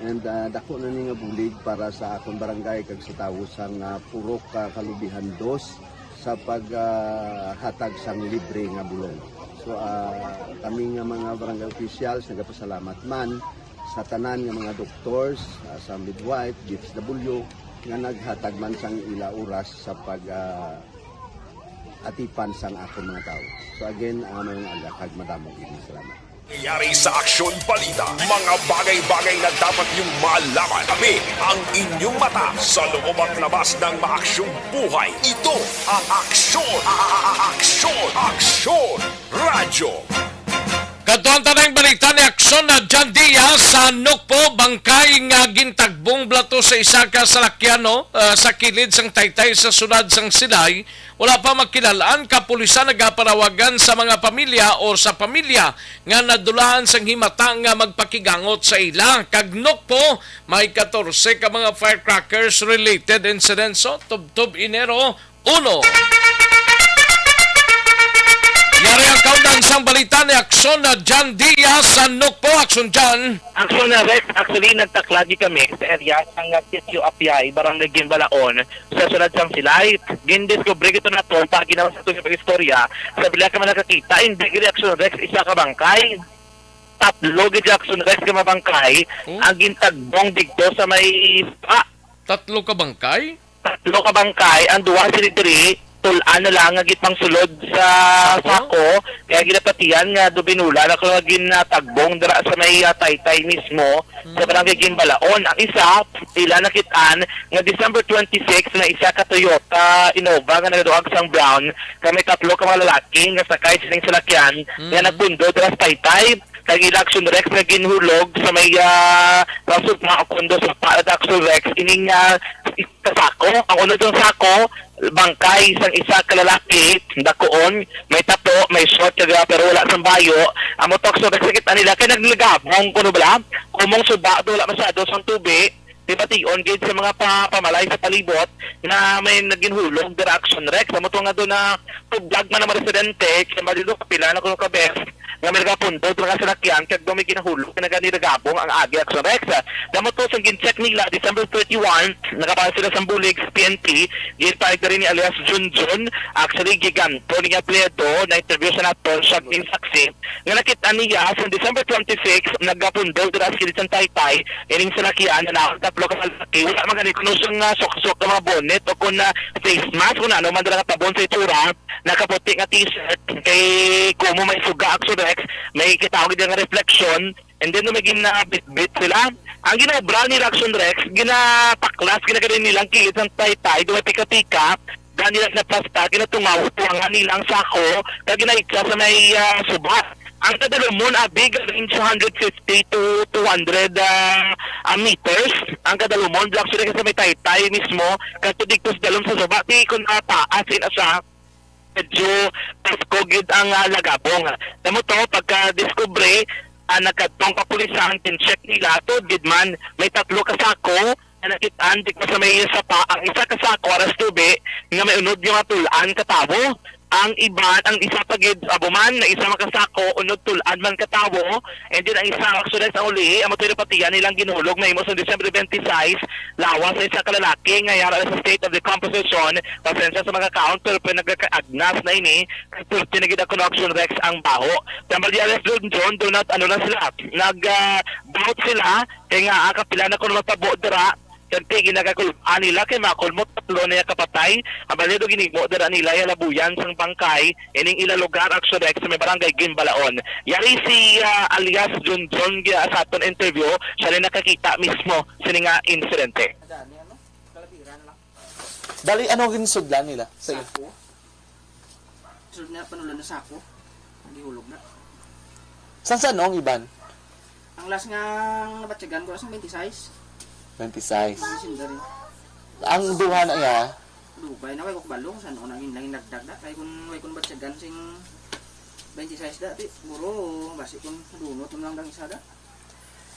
And, ah, dako na ni nga bulig para sa akon barangay kag sa tawo sang, ah, Purok, ah, Kalubihan Dos sa pag, ah, hatag sang libre nga bulong. So, ah, kami nga mga barangay officials nagapasalamat man sa tanan nga mga doctors, ah, sa midwife, D S W, nga naghatag man sang ila oras sa pag, ah, atipan sang akon mga tawo. So again, ah, maayong aga kag madamo gid nga salamat. Nangyari sa Aksyon Balita, mga bagay-bagay na dapat niyong malaman. Kami ang inyong mata sa loob at labas ng maaksyong buhay. Ito ang Aksyon, a-, a-, a-, Aksyon, Aksyon Radyo. Kadtuan ta na ang balita ni Aksyon na John Diaz sa Nukpo, bangkay nga gintagbong balato sa isa ka salakyan, no, ah, sa kilid sang taytay sa siyudad sang Silay. Wala pa makilal-an, kapulisan nagapanawagan sa mga pamilya o sa pamilya nga nadulahan sang himata nga magpakigangot sa ila. Kag Nukpo, may katorse ka mga firecrackers related incidents, so, tubtob Enero uno. Yari ang kaundan sang balita ni Aksyon na John Diaz sa Nukpo. Aksyon, John. Aksyon na, Rex. Actually, nagtaklagi kami sa area sang Sitio Apiay, Barangay Ginbalaon, sa siyudad sang Silay. Gindiskubre gid naton, pag ginawa sa aton pag-istorya, sa bila ka man nakakita, hindi gid, Aksyon Rex, isa ka bangkay. Tatlo gid, Aksyon Rex, ka mabangkay. Oh. Ang gintagbong didto sa may pa. Tatlo ka bangkay? Tatlo ka bangkay, ang duha sila diri, tul-an na lang nga gipangsulod sa sako, sako, kaya ginapatihan nga dubinula na ko nga ginatagbong dira sa may, ah, taytay mismo, sa, mm, barangay Ginbalaon. Ang isa, ila nakit-an nga December twenty-six na isa ka Toyota Innova nga nagaduag sang brown, kami tatlo ka mga lalaki nga sakay sining salakyan nga, mm, nagpundo dira sa taytay. Kag ila, Aksyon Rex, nga ginhulog sa may, ah, raso nga kondo sa pa-, Aksyon Rex, ining, ah, kasako. Ang unod sang sako, bangkay sang isa ka lalaki, dakuon, may tato, may short, kag, pero wala sang bayo. Amo to, so, nakita nila kay naglagabong kuno bala. Kumong suba do, wala masyado sang tubi. Di bation gid sa mga pa-, pamalay sa palibot na may naginhulog dira, Action Rex. Amo to nga do na tublag man ang mga residente, kay malido kapila na kuno ka beses nga may nagapundod mga salakyan kag daw may ginahulog nga nagani nagabong ang agi, Action Rex. Damo to sang gin-check nila, December thirty-one, nakapares sila sang bulig sa P N P, ginpahayag diri ni alias Junjun, actually, Giganto, ni apelyido, na-interview sa naton, siya ang saksi, nga nakita niya sa December twenty-six, nagapundol dira sa kilid sang Taytay, ining salakyan, na naon tatlo ka lalaki, wala man gani kuno siyang, ah, suksok nga mga bonnet o kun, ah, face mask, kun ano man dira nga tabon sa itsura, nakaputi nga t-shirt, kay kumo may suga, Action Rex, may kita ko gid nga reflection, and then may ginabitbit sila. Ang ginobra ni Action Rex, ginapaklas, ginagaling nilang kilid sang Taytay, do may pika-pika, daan nila ginaplasta, ginatungaw, tuwangan nila ang sako, kag ginaitsa sa may, ah, suba. Ang kadalumon, abi, galing sa hundred fifty to two hundred, ah, ah, meters. Ang kadalumon, Action Rex, sa may Taytay mismo, kadto didto sa dalom sa suba, di kun mataas, ina siya, medyo pasko gid ang, ah, lagabong. Tamo to, pagka-discovery, ah, nagkadtong kapulisan, gin-check nila, tuod gid man, may tatlo ka sako nga nakit-an didto sa may sapa. Ang isa ka sako, aras tubi, nga may unod nga mga tul-an ka tawo. Ang iban, ang isa pa gid, abo man, na isa man ka sako, unod tul-an man ka tawo. And then, ang isa, actually, sa uli, amo to yung napatian nilang ginhulog, nahimo sa December twenty-six, lawas sa isa ka lalaki nga yara na sa state of decomposition, pasensya sa mga kaon, pero pinagkaagnas na ini, kay pwerte na gid ang Action Rex ang baho. Tambal di Alex John, John, do not, ano na sila, nag, ah, doubt sila, kay nga, ah, kapila na kuno matabo dira, kag ti ginagakulaan nila, kay makulmo tatlo na yung kapatay, ang balido ginimo dira nila, yung labuyan sang bangkay, ining ila lugar, Action Rex, sa may barangay Gimbalaon. Yari si, ah, alias John John, ah, sa aton interview, siya na nakakita mismo sini nga insidente. Dali, ano ginsudlan nila sa iyo? Sako. Sulod na, panulan na sako. Gihulog na. San-san ang iban? Ang last nga nabatyagan ko, last nga twenty-six. Twenty-six. Ang sindari. Ang duha na iya? Dugay na, way ko kabalo kung san-o na gin-, naging nagdag na. Kay kung way ko nabatyagan sing twenty-six da, ti, siguro, basi kung dunot mo lang dang isa da.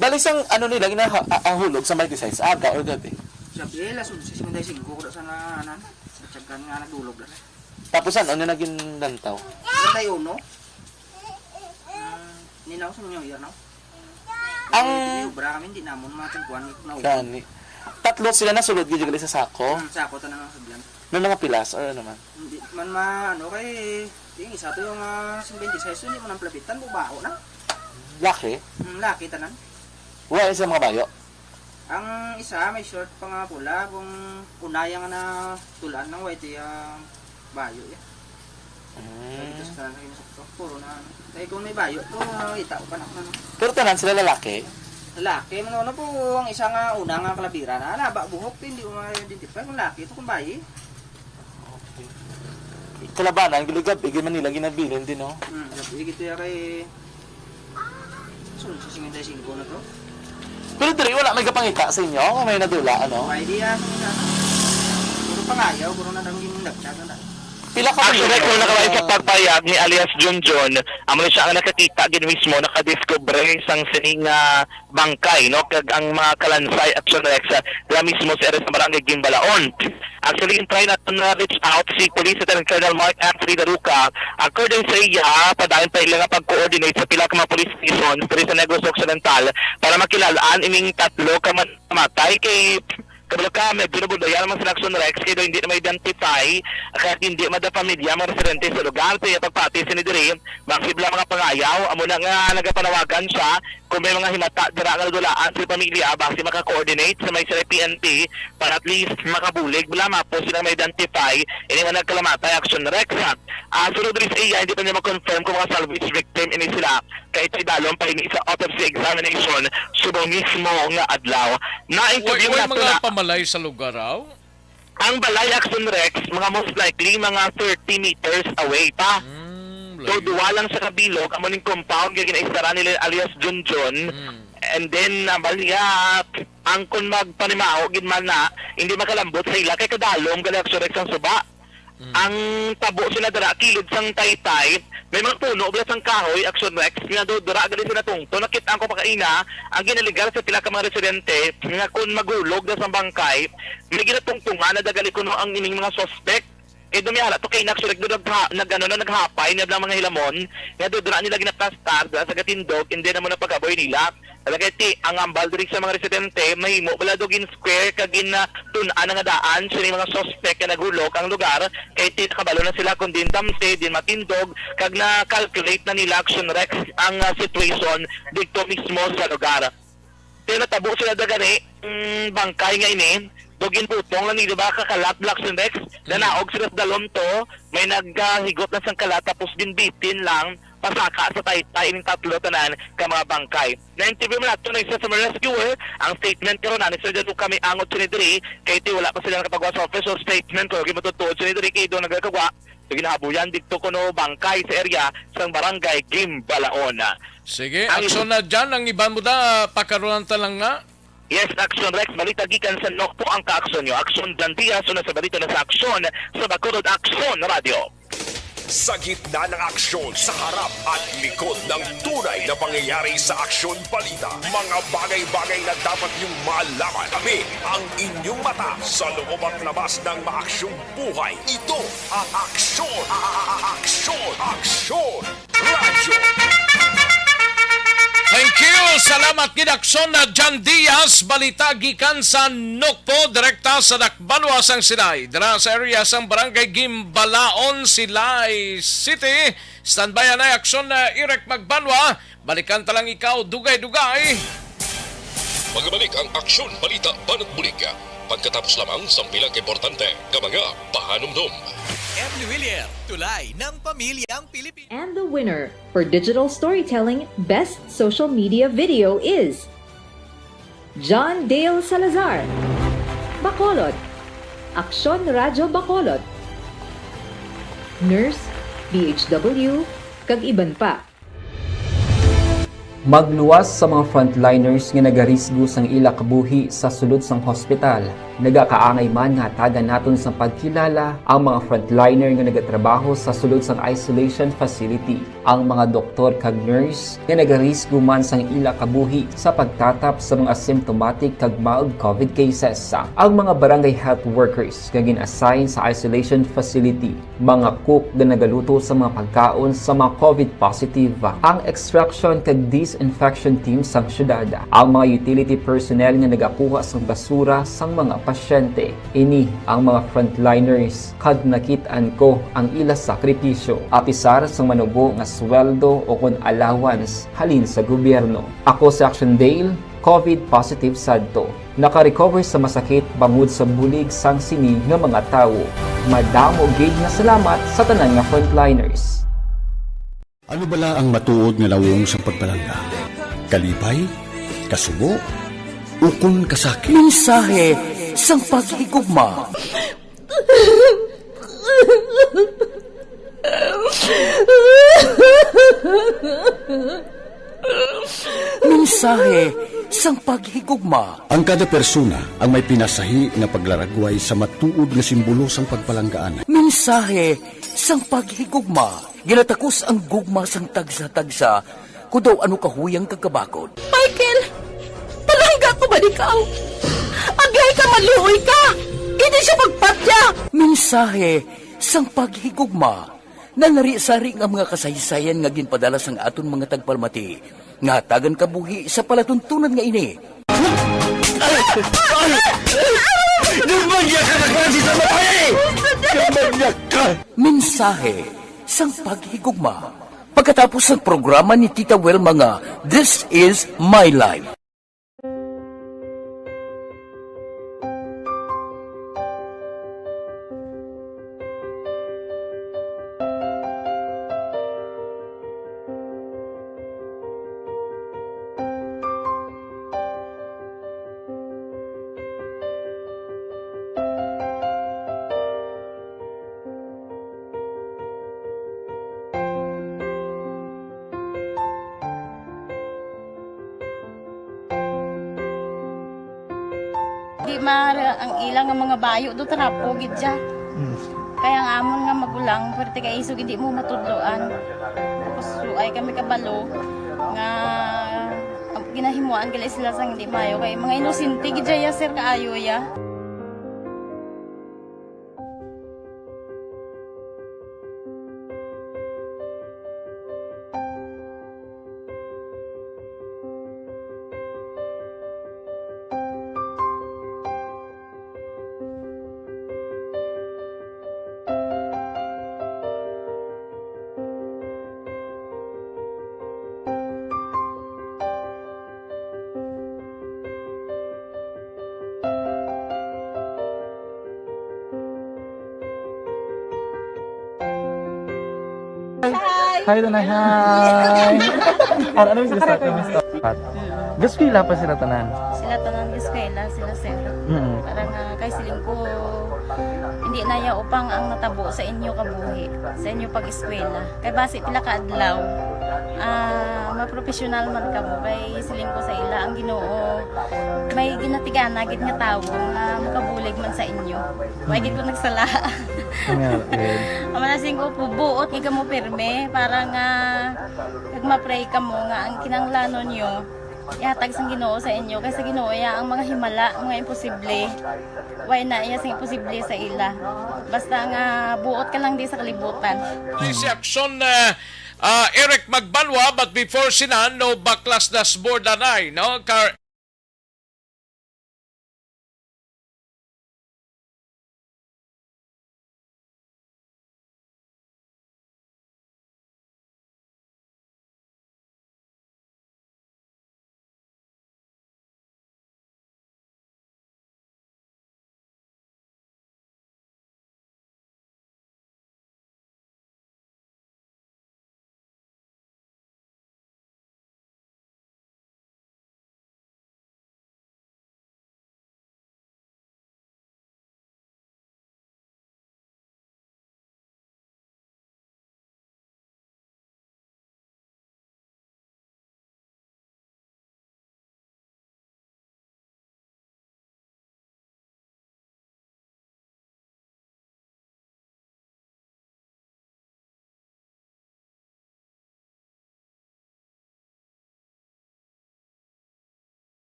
Bali sang ano nila, ginaha-, ah, ah, hulog sa twenty-six, aga or gabi? Gabi, alas onse cincuenta y cinco ko da sa na, ano, batyagan nga nagdulog na. Tapos ano na naging lantaw? Treinta y uno. Ah, ninaw sa mga uya, no? Ang May obra kami, hindi namon mga tagkuan, no? Gani. Tatlo sila nasulod gid gali sa sako? Hmm, sako, tanan ang sudlan. May mga pilas or ano man? Hindi man ma-, ano, kay, yung isa to yung, ah, sing twenty-six, hindi mo nang plabitan, bubaho na. Laki? Hmm, laki, tanan. Wala sa mga bayo? Ang isa, may short pa nga pula, kung unaya nga na tulaan ng white, yung bayo, ya. Mm. Dito sa tanan, sa Puro na, ano. Kaya kung may bayo to, ah, kita ko pa na, ano. Pero tanan sila lalaki? Lalaki, mga ano po, ang isa nga una nga kalabira na, alaba, buhok, hindi ko ma-identify kung laki ito, kung bayi. Kalabanan, giligab, igi man nila ginabilin din, no? Hmm, gabi, ito ya kay, so, sa cincuenta y cinco na to. Pero diri, wala may kapangita sa inyo kung may nadula, ano? May di, ah, sa mga, puro pangayaw, puro na lang yung nagchat, ano. Pila ka Actually, bulan? Kung nakabahin sa pagpayag ni alias Junjun, amo ni siya ang nakakita gid mismo, nakadiskubre sang sining, ah, bangkay, no? Kag ang mga kalansay, Action Rex, ah, dira mismo sa area sa Barangay Gimbalaon. Actually, in try naton na reach out si Police Lieutenant Colonel Mark Anthony Daruca, according sa iya, padayon pa ila nga pag-coordinate sa pila ka mga police stations diri sa Negros Occidental para makilalaan ining tatlo ka man-, matay kay kabalo ka, medyo nabudlayan man sila, Action Rex, kay daw hindi na ma-identify, kaya hindi man daw pamilya mga residente sa lugar. Sa iya pagpati sini diri, bangsi bala mga pangayaw, amo na nga nagapanawagan siya kung may mga himata dira nga nadulaan sa pamilya, bangsi maka-coordinate sa may sila P N P para at least makabulig bala, mapo sila ma-identify ini nga nagkalamatay, Action Rex. Ah, sunod diri sa iya, hindi pa niya ma-confirm kung mga salvage victim ini sila. Kay tay dalom pa ini sa autopsy examination subong mismo nga adlaw. Way, Na-interview way nato mga na pamalay sa lugar, aw? Ang balay, Action Rex, mga most likely, mga thirty meters away pa. Mm, So, layo. Duwa lang sa kabilog, amo ning compound nga ginaisara nila alias Junjun. Mm. And then, ah, bali, ah, ang kun magpanimaho gid man na, hindi makalambot sa ila kay kadalom gali, Action Rex, ang suba. Mm. Ang tabo sila dira, kilid sang Taytay, may mga puno bala sang kahoy, Action Rex, nga do-, dira gali sila tungto. Nakit-an ko pa kaina ang ginalegar sa pila ka mga residente nga kun magulog na sang bangkay, may ginatungtungan na daw gali kuno ang ining mga suspect. Kay dumihala to kay Inax, nag-, nagha-, nag-, ano na, naghapay na lang mga hilamon nga dira nila ginaplastar dira sa gatindog, hindi na mo na pag-aboy nila. Talaga ti, ang ambal diri sa mga residente, mahimo bala do gin-square kag gin-, ah, tun-an nga daan sini mga suspect nga nagulog ang lugar, kay ti nakabalo na sila kung din damsi, din matindog, kag na-calculate na nila, Action Rex, ang, ah, situation didto mismo sa lugar. Pero natabo sila da gani, mm, bangkay nga ini, do ginbutong lang nila ba kakalat, Black Sindex, Mm. nanaog sila sa dalom to, may nagahigop lang sang kalat, tapos ginbitin lang, pasaka sa Taytay ining tatlo tanan ka mga bangkay. Na-interview man nato na isa sa mga rescuer, ang statement karon na ni Sir Jadu kami angot sini diri, kay ti wala pa sila nakapagawa sa official statement, pero gimatutuod sini diri, kay do nagakagwa, so ginahabuyan didto kuno bangkay sa area sang barangay Gimbalaon. Sige, Ang aksyon na dyan. Ang iban mo da, pakarulan ta lang nga. Yes, Action Rex. Balita gikan sa Nokpo ang kaaksyon nyo. Aksyon Jan Diaz, una sa balita na sa aksyon sa Bacolod Aksyon Radio. Sa gitna ng aksyon, sa harap at likod ng tunay na pangyayari sa Aksyon Balita, mga bagay-bagay na dapat niyong malaman. Kami ang inyong mata sa loob at labas ng maaksyong buhay. Ito ang Aksyon, a-, a-, a-, Aksyon, Aksyon Radyo. Thank you. Salamat gid, Aksyon na Jan Diaz. Balita gikan sa Nokpo, direkta sa Dakbanwa sang Silay. Dira sa area sang Barangay Gimbalaon, Silay City. Standby anay, Aksyon na Eric Magbanwa. Balikan ta lang ikaw, dugay-dugay. Magbalik ang Aksyon Balita Banat Bulig pagkatapos lamang sang pila ka importante nga mga pahanumdom. Emily Willier, tulay ng pamilyang Pilipino. And the winner for digital storytelling best social media video is John Dale Salazar, Bacolod, Aksyon Radyo Bacolod, Nurse, D H W, kag iban pa. Magluwas sa mga frontliners nga nagarisgo sang ila kabuhi sa sulod sang hospital. Nagakaangay man nga hatagan naton sang pagkilala ang mga frontliner nga nagatrabaho sa sulod sang isolation facility, ang mga doktor kag nurse nga nagarisgo man sang ila kabuhi sa pagtatap sa mga asymptomatic kag mild covid cases, ang mga barangay health workers nga gin-assign sa isolation facility, mga cook nga nagaluto sa mga pagkaon sa mga covid positive, ang extraction kag disinfection team sang syudad, ang mga utility personnel nga nagakuha sang basura sang mga pasyente. Ini ang mga frontliners, kag nakit-an ko ang ila sakripisyo. Apisar sang manubo nga sweldo o kon allowance halin sa gobyerno. Ako si Action Dale, covid positive sadto. Naka-recover sa masakit bangod sa bulig sang sini nga mga tawo. Madamo gid nga salamat sa tanan nga frontliners. Ano bala ang matuod nga nawong sang pagpalangga? Kalipay? Kasubo? Ukon kasakit? Mensahe sang paghigugma. Mensahe sang paghigugma. Ang kada persona ang may pinasahi nga paglaragway sa matuod nga simbolo sang pagpalanggaan. Mensahe sang paghigugma. Ginatakos ang gugma sang tagsa-tagsa, kon daw ano kahuyang kag kabakod. Michael, palangga ko ba ikaw? Agihay ka, maluoy ka! Hindi siya magpatya! Mensahe sang paghigugma. Nanari-sari nga mga kasaysayan nga ginpadala sang aton mga tagpalamati nga hatagan kabuhi sa palatuntunan nga ini. Ay! Ay! Ay! Gumanya ka na klase sa babae! Gumanya ka! Mensahe sang paghigugma. Pagkatapos sang programa ni Tita Wilma nga This Is My Life. Mara ang ila nga mga bayo do trapo gid siya. Mm. Kaya ang amon nga magulang, pwerte kay isog hindi mo matudloan. Tapos, so, ay kami kabalo nga ang ginahimuan gali sila sang hindi maayo. Kay mga inosente gid siya, sir, kaayo ya. Hi. Hi, Tanay. Hi. Ar-, ano yung sila sa, ano yung sila? Gas-eskwela pa sila tanan? Sila tanan gas-eskwela, sila sir. Mm. Para nga kay siling ko, hindi na ya upang ang natabo sa inyo kabuhi, sa inyo pag-eskwela. Kay basi pila ka adlaw, ah, mapropesyonal man kamo. Kay siling ko sa ila, ang Ginoo may ginatigana gid nga tawo nga makabulig man sa inyo. Wa gid ko nagsala. Nga, eh. Ang mga siling ko po, buot gid kamo pirme para nga kag ma-pray kamo nga ang kinahanglanon nyo ihatag sang Ginoo sa inyo, kay sa Ginoo ya ang mga himala, mga imposible. Way na iya sing imposible sa ila. Basta nga buot ka lang di sa kalibutan. Ay, si Action, uh, uh, Eric Magbanwa, but before sinan, no, Baklas Dashboard anay, no? Car-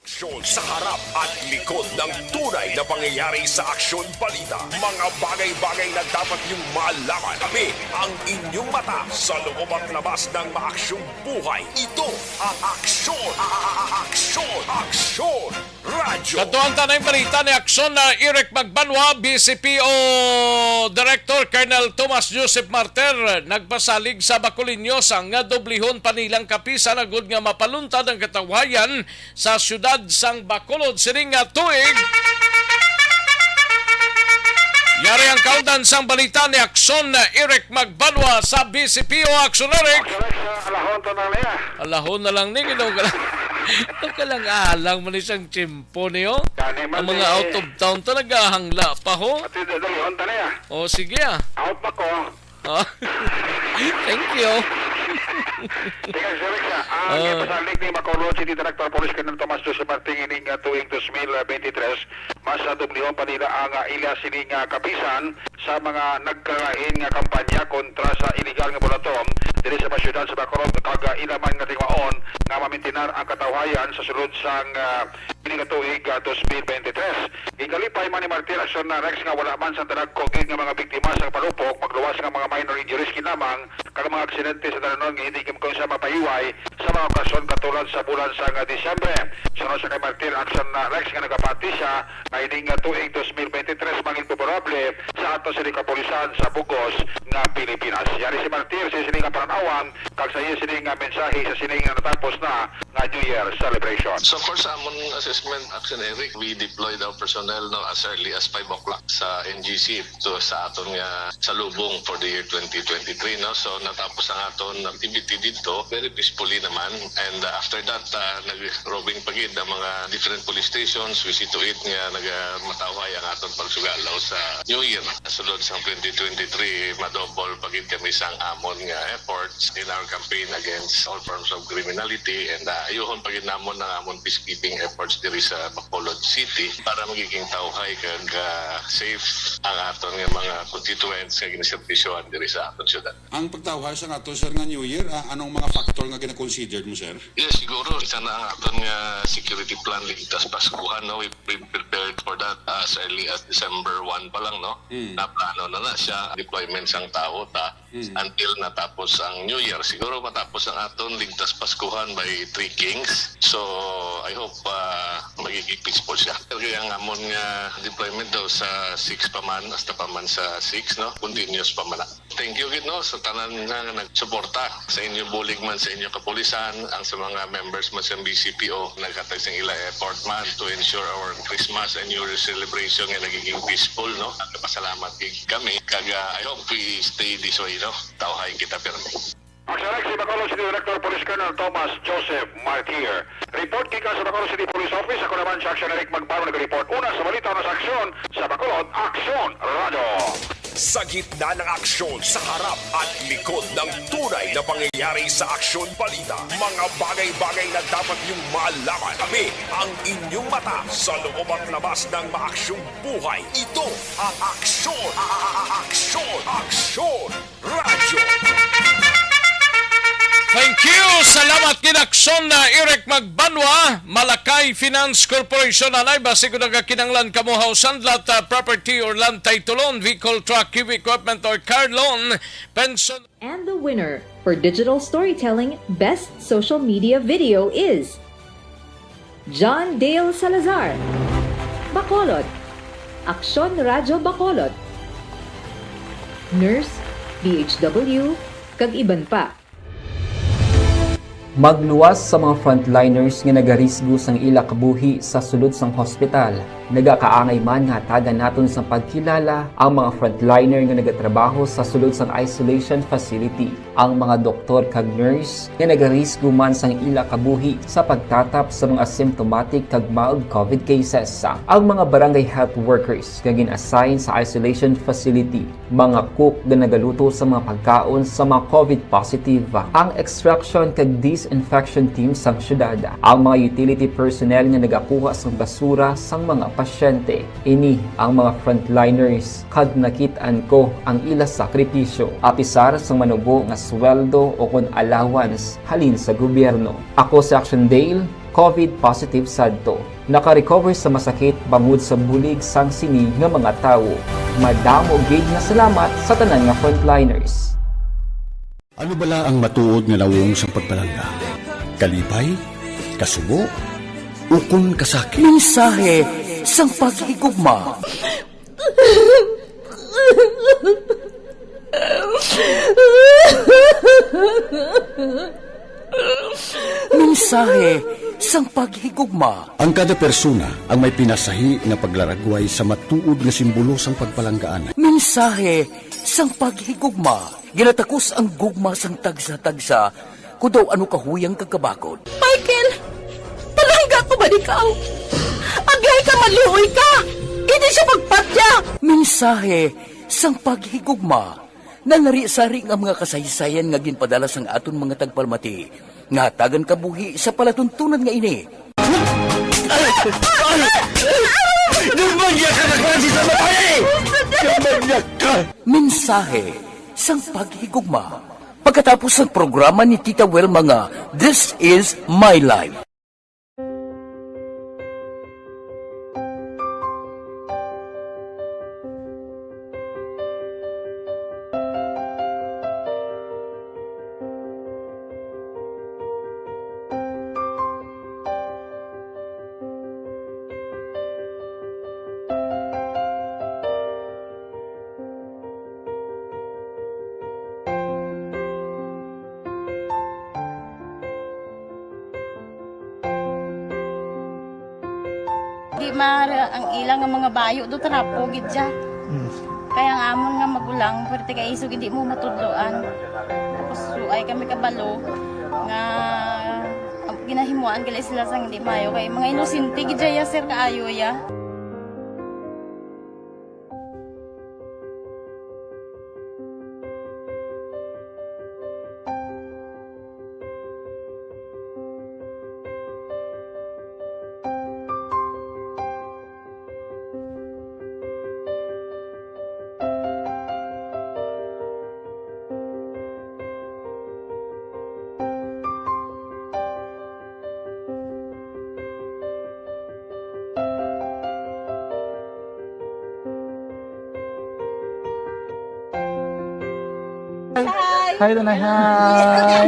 Aksyon sa harap at likod ng tunay na pangyayari sa Aksyon Balita. Mga bagay-bagay na dapat niyong malaman. Kami ang inyong mata sa loob at labas ng maaksyong buhay. Ito ang Aksyon, a-, a-, a-, Aksyon, Aksyon Radyo. Kadtuan ta na yung balita ni Aksyon na Eric Magbanwa, V C P O Director Colonel Tomas Joseph Martir nagpasalig sa Bacoleños nga dublihon pa nilang kapisan agud nga mapaluntad ang katawhayan sa siyudad sang Bacolod sining nga tuig. Yari ang kaundan sang balita ni Aksyon Eric Magbanwa sa B C P O. Aksyon, Eric. Aksyon, Eric, sa alahon to na niya. Alahon na lang ni, Ginoo ka lang. Ito ka lang alang man isang tsimpo niyo. Ang mga out of town talaga, hangla pa ho. Pati dalihon ta niya. O, sige, ah. Out na ko. Oh. Thank you. Sige, Sir Rex, ah. Ang Oh. Pasalig ni Bacolod City Director Police Colonel Tomas Jose Martin ining, ah, tuig dos mil veintitrés, mas, ah, dublihon pa nila ang, ah, ila sining, ah, kapisan sa mga nagkalain nga kampanya kontra sa iligal nga bulato diri sa syudad sa Bacolod, kag, ah, ila man nga tingwaon nga mamintinar ang katawhayan sa sulod sang, ah, ini nga tuig, ah, dos mil bente tres. Ginkalipay man ni Martir Aksyon na Rex nga wala man sa dalagko gid nga mga biktima sang palupok, magluwas nga mga minor injuries kinamang, kag mga aksidente sa dalan nga hindi gid sa mapahiway sa mga okasyon katulad sa bulan sang Disyembre. Sunod sa kay Martir Aksyon na Rex nga nagapati siya nga ining tuig dos mil bente tres mangin favorable sa ato sini kapulisan sa bugos nga Pilipinas. Yari si Martir sa sini nga panan-awan kag sa iya sini nga mensahe sa sini nga natapos na nga New Year celebration. So, for sa amon assessment, Action Eric, we deployed our personnel, no, as early as five o'clock sa N G C to sa aton nga salubong for the year twenty twenty-three, no? So, natapos ang aton activity dito very peacefully naman. And, uh, after that, uh, nag-roving pa gid ang mga different police stations. We see to it nga nagamatawhay ang aton pagsugalaw sa New Year. Sulod sa twenty twenty-three, madouble pa gid kami sang amon nga efforts in our campaign against all forms of criminality, and, ah, ayuhon pa gid namon ang amon peacekeeping efforts diri sa Bacolod City para magiging tawhay kag, ah, safe ang aton nga mga constituents nga ginaserbisyohan diri sa aton syudad. Ang pagtawhay sa aton, sir, nga New Year, ah, anong mga factor nga gina-considered mo, sir? Yes, siguro isa na ang aton nga security plan, Ligtas Paskuhan, no? We, we prepared for that as early as December one pa lang, no? Mm. Naplano na na siya, deployment sang tawo ta Mm. until natapos ang New Year. Siguro matapos ang aton Ligtas Paskuhan by Three Kings. So, I hope, ah, magiging peaceful siya. Kaya ang amon nga deployment daw sa six pa man, hasta pa man sa six, no? Continuous pa man na. Thank you gid, no, sa tanan nga nagsuporta, sa inyo bulig man sa inyo kapulisan, ang sa mga members man sa B C P O, naghatag sang ila effort man to ensure our Christmas and New Year celebration nga nagiging peaceful, no? Nagpasalamat gid kami, kag, ah, I hope we stay this way, no? Tawhay kita pirmi. Ang sa Rex, si Bacolod City Director Police Colonel Thomas Joseph Martir. Report gikan sa Bacolod City Police Office, ako naman si Action Eric Magbaro nag-report. Una sa balita, una sa aksyon, sa Bacolod, Aksyon Radyo. Sa gitna ng aksyon, sa harap at likod ng tunay na pangyayari sa Aksyon Balita, mga bagay-bagay na dapat niyong malaman. Kami ang inyong mata sa loob at labas ng maaksyong buhay. Ito ang Aksyon, a-, a-, a-, Aksyon, Aksyon Radyo. Thank you. Salamat gid, Aksyon na Eric Magbanwa, Malakay Finance Corporation. Anay, basi kung nagakinanglan kamo hausan, lot, ah, property or land title on vehicle, truck, heavy equipment, or car loan, pension. And the winner for digital storytelling best social media video is John Dale Salazar, Bacolod, Aksyon Radyo Bacolod, Nurse, D H W, kag iban pa. Magluwas sa mga frontliners nga nagarisgo sang ila kabuhi sa sulod sang hospital. Nagakaangay man nga hatagan naton sang pagkilala ang mga frontliner nga nagatrabaho sa sulod sang isolation facility, ang mga doktor kag nurse nga nagarisgo man sang ila kabuhi sa pagtatap sa mga symptomatic kag mild COVID cases, ang mga barangay health workers nga gin-assign sa isolation facility, mga cook nga nagaluto sa mga pagkaon sa mga COVID positive, ang extraction kag disinfection team sang syudad, ang mga utility personnel nga nagakuha sang basura sang mga pasyente. Ini ang mga frontliners, kag nakit-an ko ang ila sakripisyo, apisar sang manubo nga sweldo o kon allowance halin sa gobyerno. Ako si Action Dale, COVID positive sadto. Naka-recover sa masakit bangod sa bulig sang sini nga mga tawo. Madamo gid nga salamat sa tanan nga frontliners. Ano bala ang matuod nga nawong sang pagpalangga? Kalipay? Kasubo? Ukon kasakit? Mensahe sang paghigugma. Mensahe sang paghigugma. Ang kada persona ang may pinasahi nga paglaragway sa matuod nga simbolo sang pagpalanggaan. Mensahe sang paghigugma. Ginatakos ang gugma sang tagsa-tagsa, kun daw ano kahuyang kag kabakod. Michael, palangga ko ba ikaw? Agay ka, maluoy ka! Hindi siya pagpatya! Mensahe sang paghigugma. Nanari-sari nga mga kasaysayan nga ginpadala sang aton mga tagpalamati nga hatagan kabuhi sa palatuntunan nga ini. Ay! Ay! Ay! Demonyakon ka, klase sa babae! Demonyakon ka! Mensahe sang paghigugma. Pagkatapos sang programa ni Tita Wilma nga This Is My Life. Di maaram ang ila nga mga bayo do, trapo gid siya. Mm. Kaya ang amon nga magulang, pwerte kay isog hindi mo matudloan. Tapos, so, ay kami kabalo nga, ang ginahimuan gali sila sang hindi maayo. Kay mga inosente gid siya, sir, kaayo ya. Hi! Hi, Tanay. Hi!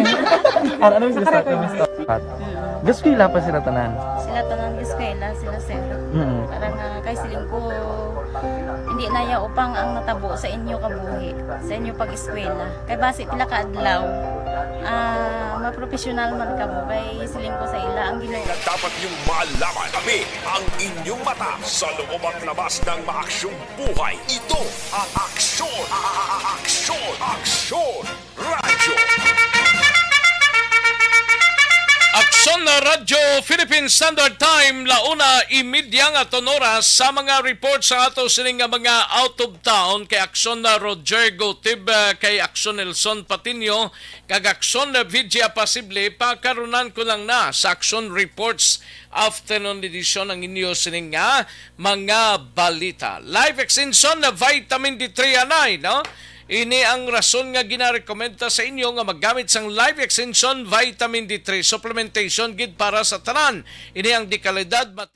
Ar-, ano yung gusto? Ano yung gusto? Gaskwela pa sila tanan? Sila tanan gaskwela, sila, sir. Mm. Para nga kay siling ko, hindi na ya upang ang natabo sa inyo kabuhi, sa inyo pag-eskwela. Kay basi pila ka adlaw, ah, mapropesyonal man kamo. Kay siling ko sa ila ang Ginoo. Na dapat niyong malaman. Kami ang inyong mata sa loob at labas ng maaksyong buhay. Ito ang Aksyon, Aksyon, Aksyon Radyo. Aksyon na Radyo Philippine Standard Time, la una y media nga aton oras. Sa mga report sa ato sining nga mga out of town, kay Aksyon na Roger Gutib, eh, kay Aksyon Nelson Patiño, kag Aksyon na Vidya Pasible, pakarunan ko lang na sa Aksyon Reports Afternoon Edition ang inyo sining nga mga balita. Life Extension na Vitamin D three anay, no? Ini ang rason nga ginarekomenda sa inyo nga maggamit sang Life Extension Vitamin D three supplementation gid para sa tanan. Ini ang dekalidad mat-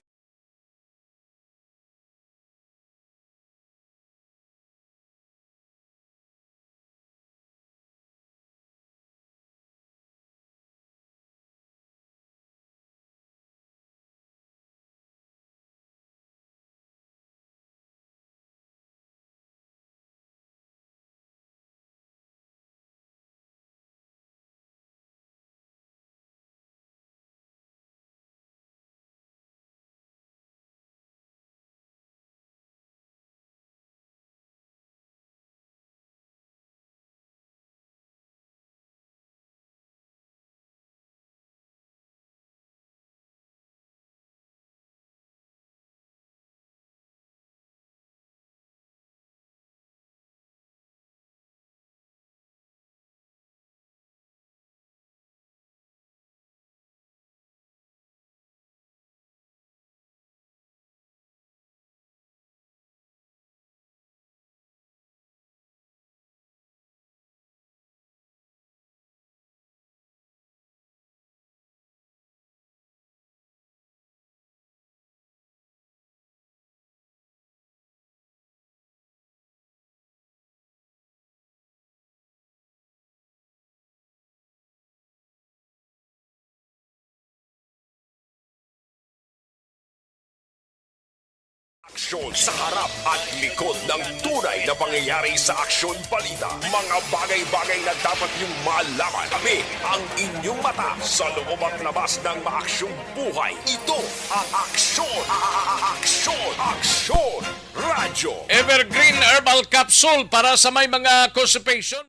Sa harap at likod ng tunay na pangyayari sa Aksyon Balita, mga bagay-bagay na dapat niyong malaman. Kami ang inyong mata sa loob at labas ng maaksyong buhay. Ito ang Aksyon, a- a- a- Aksyon, Aksyon Radyo. Evergreen Herbal Capsule para sa may mga constipation.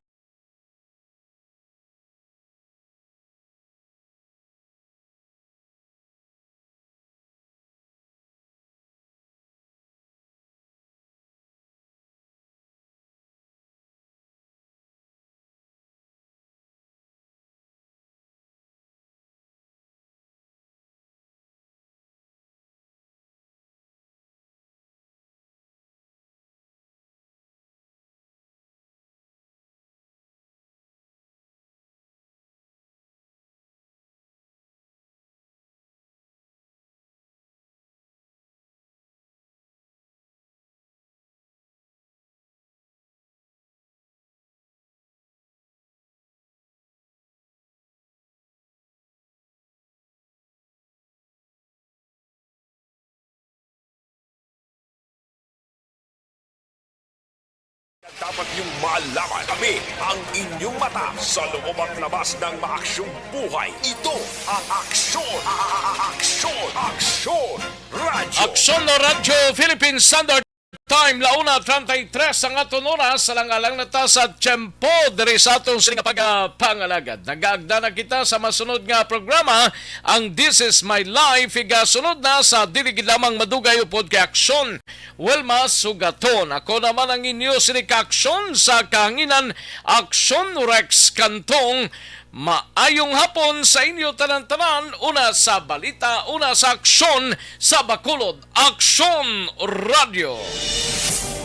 Dapat niyong malaman, kami ang inyong mata sa loob at labas ng maaksyong buhay. Ito ang Aksyon, a- a- a- Aksyon, Aksyon Radyo. Aksyon Radyo Philippine Standard Time, la una treinta y tres ang aton oras. Alang-alang na ta sa tiyempo diri sa aton sini nga pagapangalagad. Nagaagda na kita sa masunod nga programa, ang This Is My Life. Igasunod na sa dili gid lamang madugay upod kay Aksyon Wilma Sugaton. Ako naman ang inyo sini ka Aksyon sa kahanginan, Aksyon Rex Cantong. Maayong hapon sa inyo tanan-tanan, una sa balita, una sa aksyon sa Bacolod, Aksyon Radyo.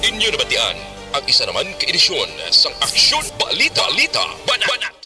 Inyo nabatian ang isa naman ka edisyon sang Aksyon Balita, Balita, Banat, Banat.